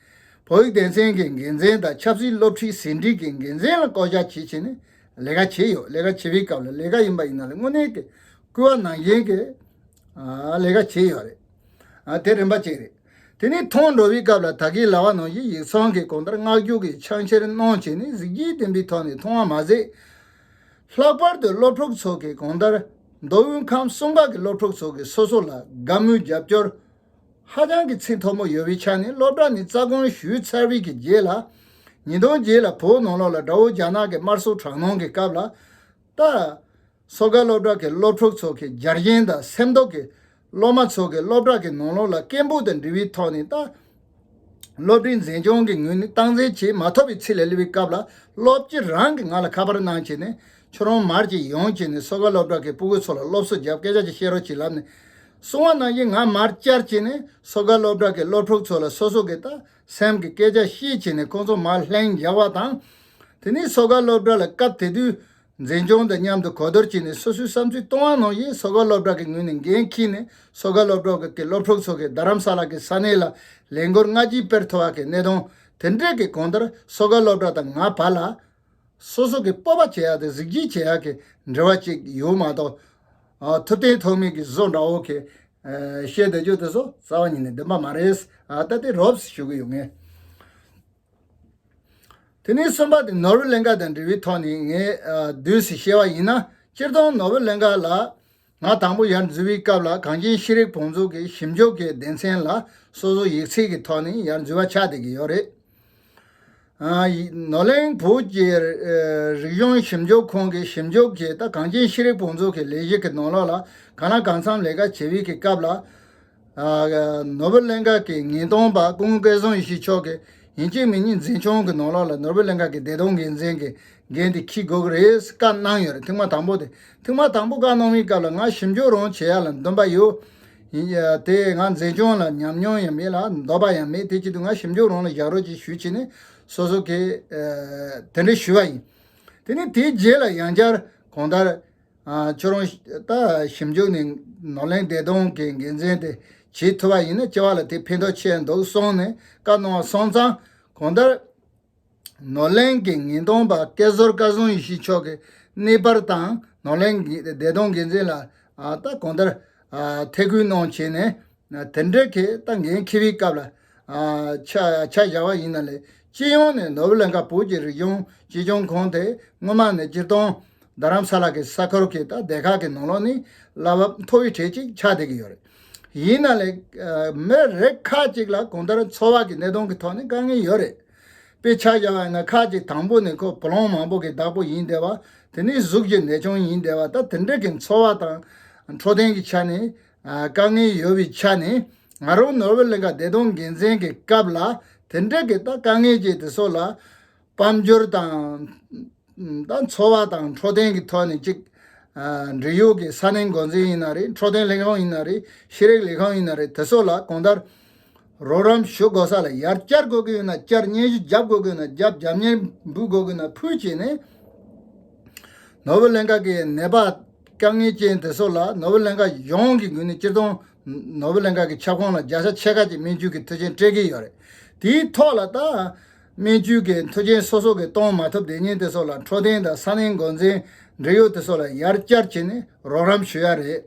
བོད་ཡིག་སྡེ་ཚན་གྱི་འགན་འཛིན་དང་ཆབ་སྲིད་སློབ་ཁྲིད་ཟིན་བྲིས་ཀྱི་འགན་འཛིན་ལ་བསྐོ་བཞག་བྱེད་བྱས་ནས་ལས་ཀ་བྱས་ཡོད། ལས་ཀ་བྱེད་པའི་སྐབས་ལ། ལས་ཀ་ཡིན་པ་ཡིན་ན་ལས། དངོས་གནས་ཀྱི་བསྐུལ་བ་ནང་བཞིན་གྱི་ཨ་ལས་ཀ་བྱས་ཡོད་རེད། ཨ་དེ་རིམ་པ་གཅིག་རེད། དེ་ནས་ཐོན་འགྲོ་བའི་སྐབས་ལ་ད་གིན་ལབ་པ་ནང་བཞིན་ཡིག་ཚང་གིས་གང་ལྟར་བསྔགས་བརྗོད་ཀྱི་ཕྱག་འཁྱེར་གནང་བྱས་ནས་གཟི་བརྗིད་ལྡན་པའི་ཐོག་ནས་མཐོང་བ་མ་ཟད། ལྷག་པར་དུ་སློབ་ཕྲུག་ཚོ་གིས་གང་ལྟར་མདོ་དབུས་ཁམས་གསུམ་ཀ་གི་སློབ་ཕྲུག་ཚོ་གིས་སོ་སོ་ལ་དགའ་མོས་རྒྱབ་སྐྱོར་ཧ་ཅང་གི་ཚད་མཐོ་མོ་ཡོད་པའི་ཆ་ནས། སློབ་གྲྭ་ནས་རྩ་དགོངས་ཞུས་ཚར་བའི་གི་རྗེས་ལ། ཉིས་སྟོང་བརྒྱད་ལ་བོད་ནང་ལོགས་ལ་དགྲ་བོ་རྒྱ་ནག་གི་དམར་གསོད་དྲག་གནོན་གྱི་སྐབས་ལ། ད་མཚོ་སྒར་སློབ་གྲྭ་གི་སློབ་ཕྲུག་ཚོ་གི་རྒྱལ་ཞེན་དང་སེམས་སྟོབས་ཀྱིས། སློབ་མ་ཚོ་གི་སློབ་གྲྭ་གི་ནང་ལོགས་ལ་སྐད་འབོད་དང་འབྲེལ་བའི་ཐོག་ནས། ད་སློབ་གྲྭའི་འཛིན་སྐྱོང་གི་ངོས་ནས་སྟངས་འཛིན་བྱེད་མ་ཐུབ་པའི་ཚུལ་ལ་སླེབས་པའི་སྐབས་ལ། སློབ་སྤྱི་རང་གིས་ང་ལ་ཁ་པར་གནང་བྱས་ནས། ཁྱོད་རང་མར་ཅིག་ཡོང་བྱས་ནས་མཚོ་སྒར་སློབ་གྲྭ་གི་སྤུ་གུ་ཚོ་ལ་སློབ་གསོ་རྒྱབ། སྐད་ཆ་ཅིག་བཤད་རོགས་བྱེད་ལབ་ནས་གསུང་བ་ནང་བཞིན་ང་མར་བཅར་བྱས་ནས། མཚོ་སྒར་སློབ་གྲྭ་གི་སློབ་ཕྲུག་ཚོ་ལ་སོ་སོ་གི་ད་སེམས་ཀྱི་སྐད་ཆ་བཤད་བྱས་ནས་ཁོང་ཚོ་མར་ལྷན་རྒྱག་པ་དང་། དེ་ནས་མཚོ་སྒར་སློབ་གྲྭ་ལ་སྐབས་དེ་དུས་འཛིན་སྐྱོང་དང་མཉམ་དུ་གོ་བསྡུར་བྱས་ནས། སོ་སོའི་བསམ་ཚུལ་གཏོང་བ་ནང་བཞིན་མཚོ་སྒར་སློབ་གྲྭ་གི་ངོས་ནས་འགན་འཁྱེར་ནས། མཚོ་སྒར་སློབ་གྲྭ་གི་སློབ་ཕྲུག་ཚོ་གིས་རྡ་རམ་ས་ལ་གི་ས་གནས་ལ་ལས་འགུལ་སྔ་རྗེས་སྤེལ་ཐུབ་པ་གི་གནད་དོན་དེ་འདྲས་ཀྱི། གང་ལྟར་མཚོ་སྒར་སློབ་གྲྭ་དང་ང་བར་ལ་སོ་སོ་གི་སྤོབས་པ་བྱེད་ཡ་དང་གཟི་བརྗིད་བྱེད་ཡ་གི་འབྲེལ་བ་ཅིག་ཡོད་མ་གཏོགས། ཨ་ཐུབ་བསྟན་ཐོགས་མེད་ཀྱི་བཟོ་འདྲ་བོ་གི་ཨ་བཤད་བསྡད་རྒྱུ་དེ་ཚོ་རྩ་བ་ཉིད་ནས་བདེན་པ་མ་རེད། ཨ་ད་དེ་རོབ་ཞུ་གི་ཡོད་ངས། དེ་ནས་གསུམ་པ་དེ་ནོར་བུ་གླིང་ག་དང་འབྲེལ་བའི་ཐོག་ནས་ངས་ཨ་བསྡུས་སུ་བཤད་པ་ཡིན་ན། སྤྱིར་བཏང་ནོར་བུ་གླིང་ག་ལ་ང་དང་པོ་ཡར་འཛུལ་བའི་སྐབས་ལ། གངས་ཅན་ཤེས་རིག་བང་མཛོད་ཀྱི་ཞིབ་འཇུག་གི་སྡེ་ཚན་ལ་སོ་སོ་ཡིག་ཚད་ཀྱི་ཐོག་ནས་ཡར་འཛུལ་བ་ཆགས་བསྡད་ཀྱི་ཡོད་རེད། ཨ་ནོར་གླིང་བོད་ཀྱི་ཨ་རིག་གཞུང་ཞིབ་འཇུག་ཁང་གི་ཞིབ་འཇུག་གི། ད་གངས་ཅན་ཤེས་རིག་བང་མཛོད་ཀྱི་ལས་གཞི་གི་ནང་ལོགས་ལ་གང་ལ་གང་འཚམ་ལས་ཀ་བྱེད་པའི་གི་སྐབས་ལ། ཨ་ནོར་བུ་གླིང་ག་གི་ཉེན་རྟོག་པ་སྐུ་ངོ་སྐལ་བཟང་ཡེ་ཤེས་མཆོག་གིས་ཡིན་གཅིག་མིན་གཉིས་འཛིན་སྐྱོང་གི་ནང་ལོགས་ལ་ནོར་བུ་གླིང་ག་གི་བདེ་དོན་འགན་འཛིན་གྱི་འགན་དེ་འཁྱེར་དགོས་ཀྱི་རེད་བཀའ་གནང་ཡོད་རེད། ཐེངས་མ་དང་པོ་དེ། ཐེངས་མ་དང་པོ་བཀའ་གནང་བའི་སྐབས་ལ་ང་ཞིབ་འཇུག་རང་བྱེད་ཡ་ལ་འདུན་པ་ཡོད། ཡིན་ཡ་དེ་ང་འཛིན་སྐྱོང་ལ་ཉམས་མྱོང་ཡང་མེད་ལ། འདོད་པ་ཡང་མེད། དེ་བྱེད་དུས་ང་ཞིབ་འཇུག་རང་ལ་བཞག་རོགས་ཅེས་ཞུས་བྱས་ནས་སོ་སོ་གི་ཨ་དེ་འདྲ་ཞུས་པ་ཡིན། དེ་ནས་དེའི་རྗེས་ལ་ཡང་བསྐྱར་གང་ལྟར། ཨ་ཁྱོད་རང་ད་ཞིབ་འཇུག་ནས་ནོར་གླིང་བདེ་དོན་གྱི་འགན་འཛིན་དེ་བྱེད་ཐུབ་པ་ཡིན་ན་སྐྱེ་བ་ལ་དེ་ཕན་ཐོགས་ཆེ་འདུག་གསུངས་ནས་བཀའ་གནང་བ་སོང་ཙང་། གང་ལྟར་ནོར་གླིང་གི་ཉེན་རྟོག་པ་སྐལ་ཟུར་སྐལ་བཟང་ཡེ་ཤེས་མཆོག་གིས་གནས་སྤར་དང་ནོར་གླིང་གི་བདེ་དོན་འགན་འཛིན་ལ་ཨ་ད་གང་ལྟར་ཨ་ཐད་སྐུལ་གནང་བྱས་ནས། དེ་འདྲའི་གི་ད་འགན་འཁྱེར་བའི་སྐབས་ལ་ཨ་ཆ་ཆ་བཞག་པ་ཡིན་ན་ལས། སྤྱི་ཡོངས་ནས་ནོར་བུ་གླིང་ག་བོད་ཀྱི་རིག་གཞུང་གཅེས་སྐྱོང་ཁང་དེ་སྔོན་མ་ནས་སྤྱིར་བཏང་རྡ་རམ་ས་ལ་གི་ས་ཁུལ་གྱི་ད་སྡེ་ཁག་གི་ནང་ལོགས་ནས་བླ་འབབ་མཐོ་བའི་གྲས་ཅིག་ཆགས་བསྡད་ཀྱི་ཡོད་རེད། ཡིན་ན་ལས་ཨ་མི་རེ་ཁག་ཅིག་ལ་གང་ལྟར་འཚོ་བ་གི་གནད་དོན་གྱི་ཐོག་ནས་དཀའ་ངལ་ཡོད་རེད། དཔེ་ཆ་བཞག་པ་ཡིན་ན་ཁག་ཅིག་དང་པོ་ནས་ཁོ་བུ་ལོན་མང་པོ་གི་བདག་པོ་ཡིན་བསྡད་པ། དེ་ནས་གཟུགས་ཀྱི་ནད་གཅོང་ཡིན་བསྡད་པ། ད་དེ་འདྲ་གི་འཚོ་བ་དང་འཕྲོད་བསྟེན་གྱི་ཆ་ནས་ཨ་དཀའ་ངལ་ཡོད་པའི་ཆ་ནས། ང་རང་ནོར་བུ་གླིང་ག་བདེ་དོན་འགན་འཛིན་གྱི་སྐབས་ལ་དེ་འདྲ་གི་ད་དཀའ་ངལ་ཅིག་དེ་ཚོ་ལ་དཔལ་འབྱོར་དང་ད་འཚོ་བ་དང་འཕྲོད་བསྟེན་གྱི་ཐོག་ནས་ཅིག་ ཨ་འབྲེལ་ཡོད་ཀྱི་ས་གནས་འགོ་འཛིན་ཡིན་ན་རེད། འཕྲོད་བསྟེན་ལས་ཁང་ཡིན་ན་རེད། ཤེས་རིག་ལས་ཁང་ཡིན་ན་རེད། དེ་ཚོ་ལ་གང་ལྟར་རོགས་རམ་ཞུ་དགོས་ས་ལ་ཡར་བསྐྱར་དགོས་ཀྱི་ཡོད་ན་བསྐྱར། སྙན་ཞུ་རྒྱབ་དགོས་ཀྱི་ཡོད་ན་རྒྱབ། རྒྱབ་གཉེར་འབུལ་དགོས་ཀྱི་ཡོད་ན་ཕུལ་བྱས་ནས། ནོར་བུ་གླིང་ག་གི་ནད་པ་དཀའ་ངལ་ཅན་དེ་ཚོ་ལ་ནོར་བུ་གླིང་ག་ཡོངས་ཀྱི་ངོས་ནས། སྤྱིར་བཏང་ནོར་བུ་གླིང་ག་གི་ཁྱབ་ཁོངས་ལ་བརྒྱ་ཆ་ཕྱེད་ཀ་ཅིག་སྨན་བཅོས་ཀྱི་མཐུན་རྐྱེན་སྤྲད་ཀྱི་ཡོད་རེད། དེའི་ཐོག་ལ་ད་སྨན་བཅོས་ཀྱི་མཐུན་རྐྱེན་སོ་སོ་གིས་གཏོང་མ་ཐུབ་བསྡད་མཁན་དེ་ཚོ་ལ་འཕྲོད་བསྟེན་དང་ས་གནས་འགོ་འཛིན་འབྲེལ་ཡོད་དེ་ཚོ་ལ་ཡར་བསྐྱར་བྱས་ནས་རོགས་རམ་ཞུ་ཡ་རེད།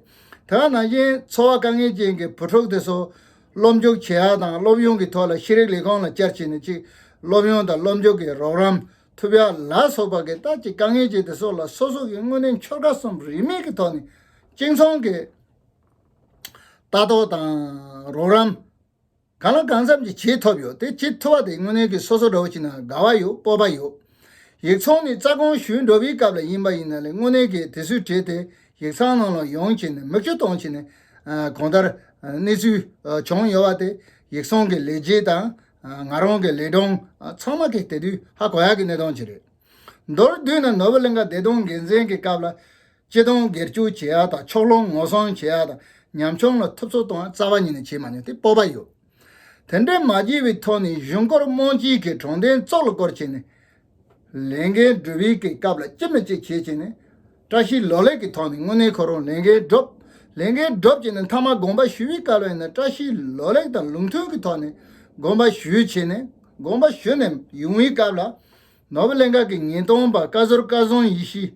དེ་ནང་བཞིན་འཚོ་བ་དཀའ་ངལ་ཅན་གྱི་བུ་ཕྲུག་དེ་ཚོ་སློབ་འཇུག་བྱེད་ཡ་དང་། སློབ་ཡོན་གྱི་ཐོག་ལ་ཤེས་རིག་ལས་ཁུངས་ལ་བསྐྱར་བྱས་ནས་ཅིག་སློབ་ཡོན་དང་སློབ་འཇུག་གི་རོགས་རམ་ཐུབ་ཡ་ལ་སོགས་པ་གི་ད་ཅིག་དཀའ་ངལ་ཅན་དེ་ཚོ་ལ་སོ་སོ་གི་དངོས་གནས་ཆོལ་ཁ་གསུམ་རིས་མེད་ཀྱི་ཐོག་ནས་གཅིག་མཚུངས་ཀྱི་ལྟ་རྟོག་དང་རོགས་རམ་གང་ལ་གང་འཚམ་ཅིག་བྱེད་ཐུབ་ཡོད། དེ་བྱེད་ཐུབ་པ་དེ་དངོས་གནས་ཀྱི་སོ་སོ་འདྲ་བོ་བྱས་ན་དགའ་བ་ཡོད། སྤོབས་པ་ཡོད། ཡིག་ཚང་ནས་རྩ་དགོངས་ཞུས་འགྲོ་བའི་སྐབས་ལ་ཡིན་པ་ཡིན་ན་ལས་དངོས་གནས་ཀྱི་དེ་ཚོའི་གྲས་དེ་ཡིག་ཚང་ནང་ལ་ཡོང་བྱས་ནས་མིག་ཆུ་གཏོང་བྱས་ནས། ཨ་གང་ལྟར་ཨ་གནས་ཚུལ་ཨ་བྱུང་ཡོད་པ་དེ་ཡིག་ཚང་གི་ལས་བྱེད་དང་། ཨ་ང་རང་གི་ལས་སྒྲུང་ཨ་ཚང་མ་གིས་དེ་དུས་ཧ་གོ་ཡག་གི་གནས་སྟངས་ཅིག་རེད། མདོར་བསྡུས་ན་ནོར་བུ་གླིང་ག་བདེ་ཐང་འགན་འཛིན་གྱི་སྐབས་ལ་སྤྱི་དོན་སྒེར་གཅོད་བྱེད་ཡག་དང་། ཕྱོགས་ལྷུང་ངོ་སྲུང་བྱེད་ཡག་དང་། ཉམ་ཆུང་ལ་ཐུབ་ཚོད་གཏོང་ཡག་རྩ་བ་ཉིད་ནས་བྱས་མ་མྱོང་། དེ་སྤོབས་པ་ཡོད། དེ་འདྲའི་མ་བྱས་པའི་ཐོག་ནས་གཞུང་སྐོར་དམངས་སྤྱི་གི་དྲང་བདེན་བཙོག་ལ་བསྐོར་བྱས་ནས། ལས་འགན་སྒྲུབ་པའི་གི་སྐབས་ལ་ཅི་མི་ཅི་བྱེད་བྱས་ནས་བཀྲ་ཤིས་ལོ་ལེགས་ཀྱི་ཐོག་ནས་དངོས་གནས་ཁོ་རང་ལས་འགན་སྒྲུབ། ལས་འགན་སྒྲུབ་བྱས་ནས་མཐའ་མ་དགོངས་པ་ཞུ་བའི་སྐབས་ལ་ཡིན་ན་བཀྲ་ཤིས་ལོ་ལེགས་དང་ལུགས་མཐུན་གྱི་ཐོག་ནས་དགོངས་པ་ཞུས་བྱས་ནས། དགོངས་པ་ཞུས་ནས་ཡོང་བའི་སྐབས་ལ་ནོར་བུ་གླིང་ག་གི་ཉེན་རྟོག་པ་བཀའ་ཟུར་བཀའ་བཟང་ཡེ་ཤེས།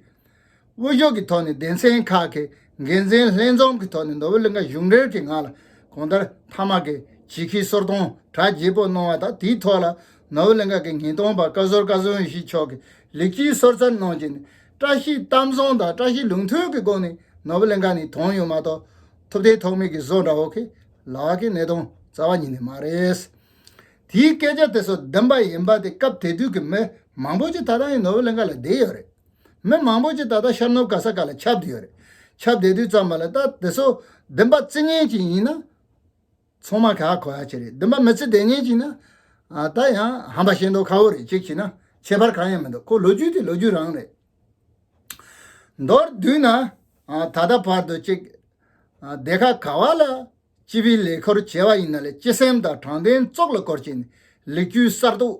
དབུ་བཞུགས་ཀྱི་ཐོག་ནས་སྡེ་ཚན་ཁག་གི་འགན་འཛིན་ལྷན་འཛོམས་ཀྱི་ཐོག་ནས་ནོར་བུ་གླིང་ག་གཞུང་འབྲེལ་གྱི་ངང་ལ་གང་ལྟར་མཐའ་མ་གི་ཇི་ཁི་སོར་གཏོང་གྲ་རྒྱས་པོ་གནང་བ་དང་། དེའི་ཐོག་ལ་ནོར་བུ་གླིང་ག་གི་ཉེན་རྟོག་པ་བཀའ་ཟུར་བཀའ་བཟང་ཡེ་ཤེས་མཆོག་གིས་ལེགས་སྐྱེས་གསོལ་སྩལ་གནང་བྱས་ནས། བཀྲ་ཤིས་གཏམ་བཟང་དང་བཀྲ་ཤིས་ལུགས་མཐུན་གྱི་སྒོ་ནས་ནོར་བུ་གླིང་ག་ནས་ཐོན་ཡོད་མ་གཏོགས། ཐུབ་བསྟན་ཐོགས་མེད་ཀྱི་བཟོ་འདྲ་བོ་གི་ལག་གི་གནས་སྟངས་རྩ་བ་ཉིད་ནས་མ་རེད། དེའི་སྐད་ཆ་དེ་ཚོ་བདེན་པ་ཡིན་པ་དེ་སྐབས་དེ་དུས་ཀྱི་མི་མང་པོ་ཅིག་ད་ལྟ་ཡང་ནོར་བུ་གླིང་ག་ལ་བསྡད་ཡོད་རེད། མི་མང་པོ་ཅིག་ད་ལྟ་ཤར་ནུབ་ག་ས་ག་ལ་ཁྱབ་བསྡད་ཡོད་རེད། ཁྱབ་བསྡད་དུས་ཙམ་པ་ལ་ད་དེ་ཚོ་བདེན་པ་བརྩི་མཁན་ཅིག་ཡིན་ན་ཚང་མ་ག་གོ་ཡ་ཅིག་རེད། བདེན་པ་མི་བརྩི་བསྡད་མཁན་ཅིག་ན་ཨ་ད་ཡང་ཧམ་པ་ཤེས་མདོག་ཁ་པོ་རེད། གཅིག་བྱས་ན་ཁྱད་པར་གང་ཡང་མི་འདུག་ཁོ་ལོ་རྒྱུས་དེ་ལོ་རྒྱུས་རང་རེད། མདོར་བསྡུས་ན་ཨ་ད་ལྟ་བར་དུ་ཅིག་ཨ་སྡེ་ཁག་ག་བ་ལ་སྤྱི་པའི་ལས་འཁུར་བྱས་པ་ཡིན་ན་ལས་སྤྱི་སེམས་དང་དྲང་བདེན་བཙོག་ལ་བསྐོར་བྱས་ནས་ལེགས་བཅོས་གསར་གཏོད་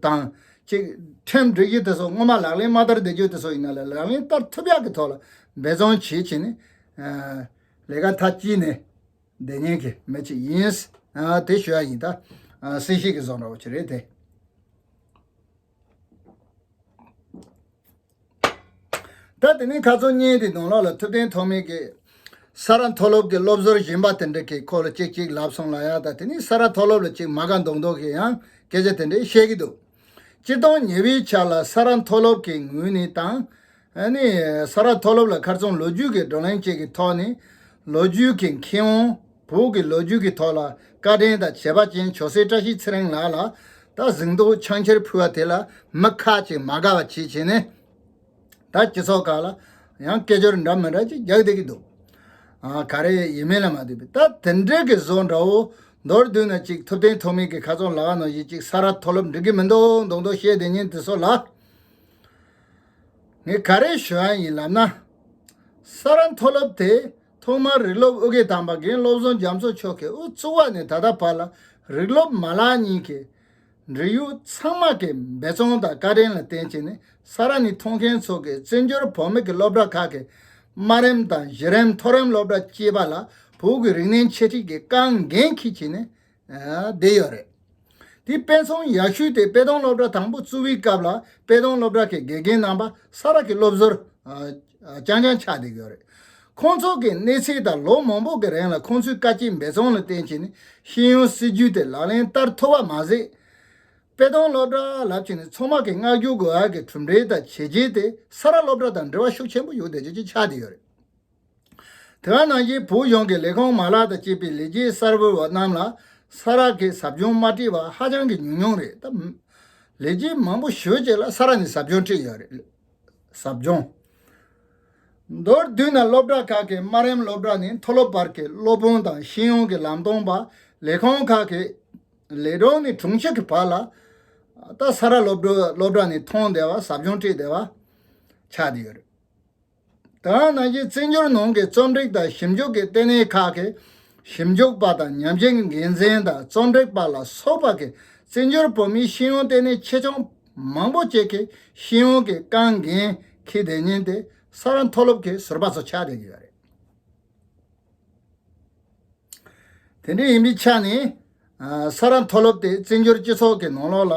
དང་། ཅིག་ཁྲིམས་སྒྲིག་གཞི་དེ་ཚོ་སྔོན་མ་ལག་ལེན་མ་བསྟར་བསྡད་རྒྱུ་དེ་ཚོ་ཡིན་ན་ལས་ལག་ལེན་བསྟར་ཐུབ་ཡག་གི་ཐོག་ལ་འབད་བརྩོན་བྱེད་བྱས་ནས་ཨ་ལས་ཀ་མཐའ་དཀྱིལ་ནས་བསྡད་མཁན་གྱི་མི་ཅིག་ཡིན། ཨ་དེ་ཞུ་ཡ་ཡིན། ད་ཨ་སྲིད་ཞི་གི་བཟོ་འདྲ་བོ་ཅིག་རེད་དེ། ད་དེ་ནས་ཁ་སང་ཉིན་དེ་ནང་ལོགས་ལ་ཐུབ་བསྟན་ཐོགས་མེད་ཀྱིས་ས་རཱ་མཐོ་སློབ་ཀྱི་སློབ་ཟུར་གཞན་པ་དེ་འདྲ་གི་སྐོར་ལ་ཅིག་ཅིག་ལབ་སོང་ལ་ཡ། ད་དེ་ནས་ས་རཱ་མཐོ་སློབ་ལ་ཅིག་མ་དགའ་མདོག་མདོག་གིས་ཡང་སྐད་ཆ་དེ་འདྲ་བཤད་ཀྱི་འདུག་སྤྱིར་བཏང་ཉེ་བའི་ཆར་ལ་ས་རཱ་མཐོ་སློབ་ཀྱི་ངོས་ནས་དང་། ཨ་ནི་ས་རཱ་མཐོ་སློབ་ལ་ཁ་རྩང་ལོ་རྒྱུས་ཀྱི་བགྲོ་གླེང་བཅས་ཀྱི་ཐོག་ནས་ལོ་རྒྱུས་ཀྱི་མཁས་དབང་། བོད་ཀྱི་ལོ་རྒྱུས་ཀྱི་ཐོག་ལ་བཀའ་དྲིན་དང་བྱས་པ་ཅན་ཇོ་སྲས་བཀྲ་ཤིས་ཚེ་རིང་ལགས་ལ་ད་གཟེངས་རྟགས་ཕྱག་འཁྱེར་ཕུལ་བ་དེ་ལ་མི་ཁག་ཅིག་མ་དགའ་བ་བྱས་བྱས་ནས། ད་སྤྱི་ཚོགས་ཁག་ལ་ཡང་སྐད་ཅོར་འདྲ་མི་འདྲ་ཅིག་རྒྱག་བསྡད་ཀྱི་འདུག་ཨ་ག་རེ་ཡིན་མིན་ལ་མ་ལྟོས་པའི་ད་དེ་འདྲའི་གི་བཟོ་འདྲ་བོ། མདོར་བསྡུས་ན་ཅིག་ཐུབ་བསྟན་ཐོགས་མེད་ཀྱི་ཁ་རྩང་ལབ་པ་ནང་བཞིན་ཅིག་ས་རཱ་མཐོ་སློབ་འགྲིག་གི་མི་འདུག་མདོག་མདོག་བཤད་བསྡད་མཁན་དེ་ཚོ་ལ། ངས་ག་རེ་ཞུ་ཡ་ཡིན་ལབ་ན། ས་རཱ་མཐོ་སློབ་དེ་ཐོག་མར་རིགས་སློབ་ཨུ་དགེ་དམ་པ་རྒན་བློ་བཟང་རྒྱ་མཚོ་མཆོག་གིས་དབུ་བཙུགས་པ་ནས་ད་ལྟ་བར་ལ་རིགས་སློབ་མ་ལག་གཉིས་ཀྱི་འབྲེལ་ཡོད་ཚང་མ་གི་འབད་བརྩོན་དང་བཀའ་དྲིན་ལ་བརྟེན་བྱས་ནས་ས་རཱ་ནས་མཐོང་མཁན་ཚོ་གིས་བཙན་བྱོལ་བོད་མི་གི་སློབ་གྲྭ་ཁག་གི་དམའ་རིམ་དང་གཞི་རིམ་མཐོ་རིམ་སློབ་གྲྭ་བཅས་པ་ལ་བོད་ཀྱི་རིག་གནས་འཆད་ཁྲིད་ཀྱི་དཀའ་ངལ་འཁྱེར་བྱས་ནས། ཨ་བསྡད་ཡོད་རེད། དེའི་དཔེ་མཚོན་ཡག་ཤོས་དེ་དཔེ་སྟོན་སློབ་གྲྭ་དང་པོ་བཙུགས་པའི་སྐབས་ལ་དཔེ་སྟོན་སློབ་གྲྭ་གི་དགེ་རྒན་རྣམ་པ་ས་རཱ་གི་སློབ་ཟུར་ཨ་ཨ་རྐྱང་རྐྱང་ཆགས་བསྡད་ཡོད་རེད། ཁོང་ཚོ་གི་གནས་ཚད་དང་ལོ་མང་པོ་གི་རིང་ལ་ཁོང་ཚོའི་དཀའ་སྤྱད་འབད་བརྩོན་ལ་བརྟེན་བྱས་ནས་ཤེས་ཡོན་སྲིད་ཇུས་དེ་ལག་ལེན་བསྟར་ཐུབ་པ་མ་ཟད། དཔེ་སྟོན་སློབ་གྲྭ་ལབ་བྱས་ནས་ཚང་མ་གི་བསྔགས་བརྗོད་དགོས་ཡག་གི་གྲུབ་འབྲས་དང་བྱས་རྗེས་དེ་ས་རཱ་སློབ་གྲྭ་དང་འབྲེལ་བ་ཤུགས་ཆེན་པོ་ཡོད་བསྡད་རྒྱུ་ཅིག་ཆགས་བསྡད་ཡོད་རེད། དེ་ག་ནང་བཞིན་བོད་གཞུང་གི་ལས་ཁུངས་མ་ལག་དང་བཅས་པའི་ལས་བྱེད་གསར་པ་རྣམས་ལ་ས་རཱ་གི་ཟབ་སྦྱོང་མ་སྤྲད་པ་ཧ་ཅང་གི་ཉུང་ཉུང་རེད། ད་ལས་བྱེད་མང་པོ་ཞེ་ཅིག་ལ་ས་རཱ་ནས་ཟབ་སྦྱོང་སྤྲད་ཡོད་རེད། ཟབ་སྦྱོང་། མདོར་བསྡུས་ན་སློབ་གྲྭ་ཁག་གི་དམའ་རིམ་སློབ་གྲྭ་ནས་མཐོ་སློབ་བར་གྱི་སློབ་དཔོན་དང་ཤེས་ཡོན་གྱི་ལམ་སྟོན་པ། ལས་ཁུངས་ཁག་གི་ལས་སྒྲོན་ནས་དྲུང་ཆེ་གི་བར་ལ་ད་ས་རཱ་སློབ་གྲྭ་སློབ་གྲྭ་ནས་མཐོང་བསྡད་པ། ཟབ་སྦྱོང་སྤྲད་བསྡད་པ་ཆགས་བསྡད་ཡོད་རེད། ད་ནང་བཞིན་བཙན་བྱོལ་ནང་གི་རྩོམ་སྒྲིག་དང་ཞིབ་འཇུག་གི་ལྟེ་གནས་ཁག་གི་ཞིབ་འཇུག་པ་དང་ཉམས་ཞིབ་འགན་འཛིན་དང་རྩོམ་སྒྲིག་པ་ལ་སོགས་པ་གིས་བཙན་བྱོལ་བོད་མིའི་ཤེས་ཡོན་ལྟེ་གནས་ཆེ་ཆུང་མང་པོ་ཅིག་གི་ཤེས་ཡོན་གྱི་དཀའ་ངལ་འཁྱེར་བསྡད་མཁན་དེ་ས་རཱ་མཐོ་སློབ་ཀྱི་ཟུར་པ་ཚོ་ཆགས་བསྡད་ཀྱི་ཡོད་རེད། དེ་འདྲ་ཡིན་པའི་ཆ་ནས། ཨ། ས་རཱ་མཐོ་སློབ་དེ་བཙན་བྱོལ་སྤྱི་ཚོགས་ཀྱི་ནང་ལོགས་ལ་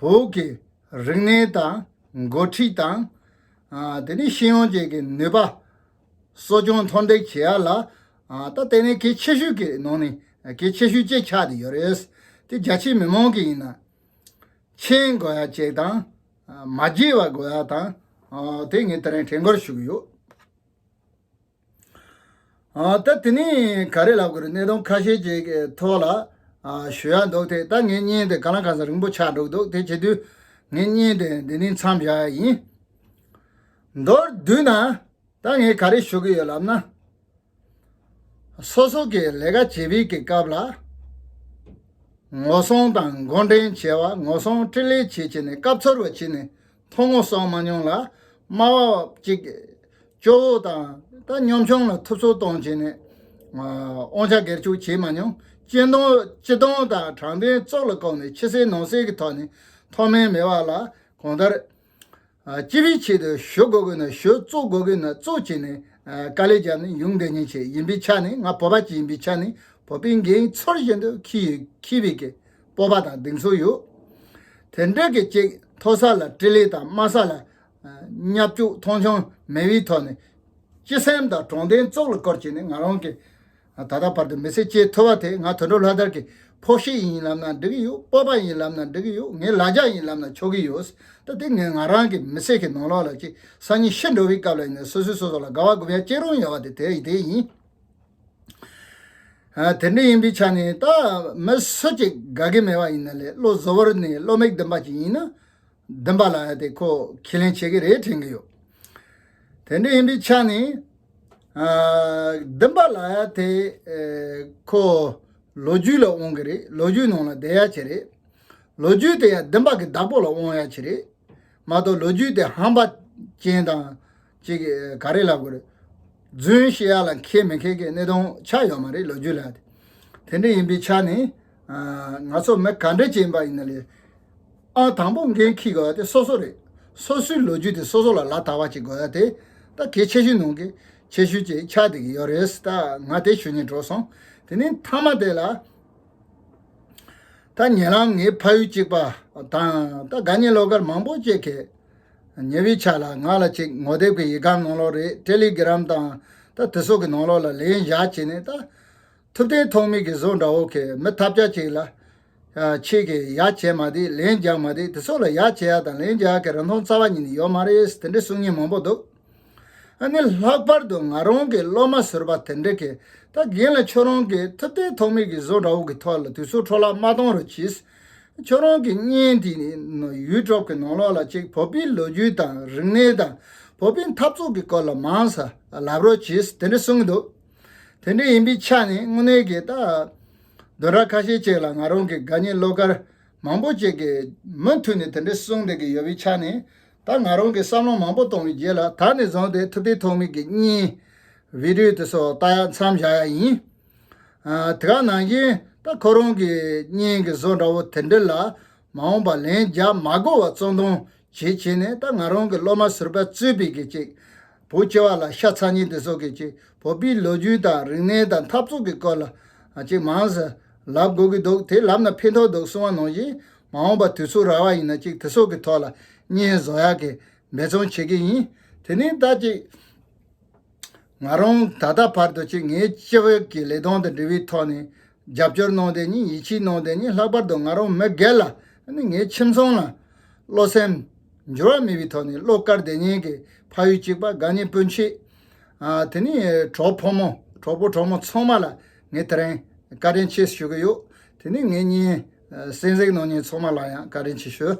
བོད་ཀྱི་རིག་གནས་དང་འགོ་ཁྲིད་དང་། ཨ། དེ་ནས་ཤེས་ཡོན་ཅན་གྱི་ནུས་པ་གསོ་སྐྱོང་མཐོར་འདེགས་བྱེད་ཡ་ལ། ཨ། ད་ལྟ་ནས་གལ་ཆེ་ཤོས་ཀྱི་ནང་ནས་གལ་ཆེ་ཤོས་གཅིག་ཆགས་བསྡད་ཡོད་རེད། དེ་རྒྱ་ཆེའི་མི་མང་གིས་ཡིན་ན་མཁྱེན་དགོས་ཡ་གཅིག་དང་། ཨ། མ་བརྗེད་པ་དགོས་ཡ་དང་། ཨ། དེ་ངས་དེ་རིང་དྲན་སྐུལ་ཞུ་གི་ཡོད། ཨ། ད་དེ་ནས་ག་རེ་ལབ་དགོས་རེད། གནད་དོན་ཁ་ཤས་ཅིག་གི་ཐོག་ལ། ཨ། ཞུ་ཡ་འདུག་དེ་ད་ངའི་བརྙན་དེ་གང་ལ་གང་འཚམ་རིང་པོ་ཆགས་འགྲོ་གི་འདུག་དེ་བྱེད་དུས་ངའི་བརྙན་དེ་འདི་ནས་མཚམས་བཞག་ཡ་ཡིན། མདོར་བསྡུས་ན། ད་ངས་ག་རེ་ཞུ་གི་ཡོད་ལབ་ན། སོ་སོ་གི་ལས་ཀ་བྱེད་པའི་གི་སྐབས་ལ། ངོ་སྲུང་དང་འགོ་འདྲེན་བྱས་པ། ངོ་སྲུང་འཕྲིན་ལས་བྱེད་བྱས་ནས་སྐབས་འཚོལ་བ་བྱས་ནས་ཐོ་ངོ་སོང་མ་མྱོང་ལ། དམའ་བ་གཅིག་སྐྱོ་བོ་དང་ད་གཉོམ་ཆུང་ལ་ཐུབ་ཚོད་གཏོང་བྱས་ནས། ཨ། དབང་ཆ་སྒེར་གཅོད་བྱེད་མ་མྱོང་། སྤྱི་དོན་སྤྱི་དོན་དང་དྲང་བདེན་བཙོག་ལ་བཀོག་ནས་ཕྱི་གསལ་ནང་གསལ་གྱི་ཐོག་ནས་མཐོ་དམན་མེད་པ་ལ་གང་ལྟར། ཨ། སྤྱི་པའི་ཆེད་དུ་ཞུ་དགོས་ཀྱི་ན་ཞུ། བཙུགས་དགོས་ཀྱི་ན་བཙུགས་བྱས་ནས། ཨ། དཀའ་ལས་བརྒྱབ་ནས་ཡོང་བསྡད་མཁན་ཅིག་ཡིན་པའི་ཆ་ནས། ང་བོད་པ་ཅིག་ཡིན་པའི་ཆ་ནས་བོད་པའི་འགན་ཚུལ་བཞིན་དུ་འཁྱེར་འཁྱེར་བའི་གི་སྤོབས་པ་དང་གདེང་ཚོད་ཡོད། དེ་འདྲ་གི་ཅིག་མཐོ་ས་ལ་དཀྲིས་ལས་དང་དམའ་ས་ལ། ཨ། བརྙས་བཅོས་མཐོང་ཆུང་མེད་པའི་ཐོག་ནས་སྤྱི་སེམས་དང་དྲང་བདེན་བཙོག་ལ་བཀོལ་བྱས་ནས་ང་རང་གི། ཨ། ད་ལྟ་བར་དུ་མི་ཚེ་སྐྱེལ་ཐུབ་པ་དེ་ང་དོན་གྲུབ་ལྷ་དར་གྱི་ཕོགས་ཤིག་ཡིན་ལབ་ན་འགྲིག་གི་ཡོད། སྤོབས་པ་ཡིན་ལབ་ན་འགྲིག་གི་ཡོད། ངའི་ལ་རྒྱ་ཡིན་ལབ་ན་ཆོག་གི་ཡོད། ད་དེ་ངས་ང་རང་གི་མི་ཚེ་གི་ནང་ལོགས་ལ་ཅིག་སང་ཉིན་ཤི་འགྲོ་བའི་སྐབས་ལ་ཡིན་ན་སོ་སོས་སོ་སོ་ལ་དགའ་བ་དགོས་ཡ་སྐྱེ་རུང་ཡོད་པ་དེ་དེ་དེ་ཡིན། ཨ། དེ་འདྲ་ཡིན་པའི་ཆ་ནས་ད་མི་སུ་གཅིག་དགའ་གི་མེད་པ་ཡིན་ན་ལས། བློ་གཟུ་བོར་ནས་བློ་མིག་ལྡན་པ་ཅིག་ཡིན་ན། བདེན་པ་ལབ་ཡ་དེ་ཁོ་ཁས་ལེན་བྱེད་ཀྱི་རེད་དྲན་གྱི་ཡོད། དེ་འདྲ་ཡིན་པའི་ཆ་ནས། ཨ། བདེན་པ་ལབ་ཡ་དེ། ཨེ། ཁོ་ལོ་རྒྱུས་ལ་དབང་གི་རེད། ལོ་རྒྱུས་ནང་ལ་བསྡད་ཡ་ཅིག་རེད། ལོ་རྒྱུས་དེ་ཡང་བདེན་པ་གི་བདག་པོ་ལ་དབང་ཡ་ཅིག་རེད། མ་གཏོགས་ལོ་རྒྱུས་དེ་ཧམ་པ་ཅན་དང་ཅིག་ག་རེ་ལབ་དགོས་རེད། རྫུན་བཤད་ཡ་ལ་མཁས་མི་མཁས་ཀྱི་གནས་སྟངས་ཆགས་ཡོད་མ་རེད། ལོ་རྒྱུས་ལ་དེ་འདྲ་ཡིན་པའི་ཆ་ནས། ཨ། ང་ཚོ་མི་ག་འདྲ་ཅིག་ཡིན་པ་ཡིན་ན་ལས། ཨང་དང་པོ་འགན་འཁྱེར་དགོས་ཡ་དེ་སོ་སོ་རེད། སོ་སོའི་ལོ་རྒྱུས་དེ་སོ་སོ་ལ་ལག་བསྟར་བ་ཅིག་དགོས་ཡ་དེ་ད་གལ་ཆེ་ཤོས་ནང་གི་ཆེ་ཤོས་ཅིག་ཆགས་བསྡད་ཀྱི་ཡོད་རེད། ད་ང་དེ་ཞུ་སྙིང་བྲོ་སོང་། དེ་ནས་མཐའ་མ་དེ་ལ། ད་ཉེ་ལམ་ངའི་ཕ་ཡུལ་གཅིག་པ་དང་། ད་དགའ་ཉེ་བློ་དཀར་མང་པོ་ཅིག་གིས་ཉེ་བའི་ཆ་ལ་ང་ལ་ཅིག་ངོ་དེབ་ཀྱི་ཡི་གམ་ནང་ལོགས་རེད། ཊེ་ལི་གྷི་རམ་དང་ད་དེ་སོགས་ཀྱི་ནང་ལོགས་ལ་ལན་བཞག་བྱས་ནས། ད་ཐུབ་བསྟན་ཐོགས་མེད་ཀྱི་བཟོ་འདྲ་བོ་གི་མི་ཐབས་ཆག་ཅིག་ལ། ཨ། ཁྱེད་ཀྱིས་ཡ་བྱས་མ་བསྡད། ལན་རྒྱག་མ་བསྡད། དེ་སོགས་ལ་ཡ་བྱེད་ཡ་དང་ལན་རྒྱག་ཡ་གི་རིན་ཐང་རྩ་བ་ཉིད་ནས་ཡོད་མ་རེད། དེ་འདྲ་གསུང་མཁན་མང་པོ་འདུག་ཨ་ནི་ལྷག་པར་དུ་ང་རང་གི་སློབ་མ་ཟུར་པ་དེ་འདྲ་གིས། ད་རྒན་ལགས་ཁྱོད་རང་གིས་ཐུབ་བསྟན་ཐོགས་མེད་ཀྱི་བཟོ་འདྲ་བོ་གི་ཐོག་ལ་དུས་ཚོད་འཕྲོ་བརླག་མ་གཏོང་རོགས་གྱིས། ཁྱོད་རང་གི་བརྙན་དེ་ནི་ཡུ་ཊུབ་གི་ནང་ལོགས་ལ་ཅིག་བོད་པའི་ལོ་རྒྱུས་དང་རིག་གནས་དང་བོད་པའི་འཐབ་རྩོད་ཀྱི་སྐོར་ལ་མང་ཙམ་ལབ་རོགས་གྱིས། དེ་འདྲ་གསུངས་འདུག་དེ་འདྲ་ཡིན་པའི་ཆ་ནས་དངོས་གནས་ཀྱི་ད་བདུན་ཕྲག་ཁ་ཤས་ཅིག་ལ་ང་རང་གི་དགའ་ཉེ་བློ་དཀར་མང་པོ་ཅིག་གིས་མུ་མཐུད་ནས་དེ་འདྲ་གསུངས་བསྡད་ཀྱི་ཡོད་པའི་ཆ་ནས། ད་ང་རང་གིས་བསམ་བློ་མང་པོ་བཏང་བའི་རྗེས་ལ་ད་ནས་བཟུང་སྟེ་ཐུབ་བསྟན་ཐོགས་མེད་ཀྱི་བརྙན་བི་ཌི་ཡོ་དེ་ཚོ་ལྟ་ཡ་མཚམས་བཞག་ཡ་ཡིན། ཨ། དེ་ག་ནང་བཞིན་ད་ཁོ་རང་གི་བརྙན་གྱི་བཟོ་འདྲ་བོ་དེ་འདྲ་ལ་མ་འོངས་པ་ལན་རྒྱག་མ་དགོས་པ་གཙང་འདོན་བྱེད་བྱས་ནས། ད་ང་རང་གི་སློབ་མ་ཟུར་པ་གཙོས་པའི་གི་ཅིག་བོད་སྤྱི་པ་ལ་ཤ་ཚ་མཁན་དེ་ཚོ་གིས་ཅིག་བོད་པའི་ལོ་རྒྱུས་དང་རིག་གནས་དང་འཐབ་རྩོད་ཀྱི་སྐོར་ལ་ཅིག་མང་ཙམ་ལབ་དགོས་ཀྱི་འདུག་དེ་ལབ་ན་ཕན་ཐོགས་འདུག་གསུང་བ་ནང་བཞིན། མ་འོངས་པ་དུས་ཚོད་རག་པ་ཡིན་ན་ཅིག་དེ་ཚོ་གི་ཐོག་ལ་བརྙན་བཟོ་ཡག་གི་འབད་བརྩོན་བྱེད་ཀྱི་ཡིན། དེ་ནས་ད་ཅིག་ང་རང་ད་ལྟ་བར་དུ་ཅིག་ངའི་སྤྱི་བོད་ཀྱི་ལས་དོན་དང་འབྲེལ་བའི་ཐོག་ནས་རྒྱབ་སྐྱོར་གནང་བསྡད་མཁན། ཡིད་ཆེས་གནང་བསྡད་མཁན། ལྷག་པར་དུ་ང་རང་མི་སྒེར་ལ་ནི་ངའི་ཁྱིམ་ཚང་ལ་བློ་སེམས་འགྱུར་བ་མེད་པའི་ཐོག་ནས་བློ་དཀར་བསྡད་མཁན་གྱི་ཕ་ཡུལ་གཅིག་པ་དགའ་ཉེ་སྤུན་མཆེད། ཨ། དེ་ནས་གྲོགས་ཕོ་མོ་གྲོགས་པོ་གྲོགས་མོ་ཚང་མ་ལ་ངས་དེ་རིང་བཀའ་དྲིན་ཆེ་ཞུ་གི་ཡོད། དེ་ནས་ངའི་བརྙན་གསན་གཟིགས་གནང་མཁན་ཚང་མ་ལ་ཡང་བཀའ་དྲིན་ཆེ་ཞུ།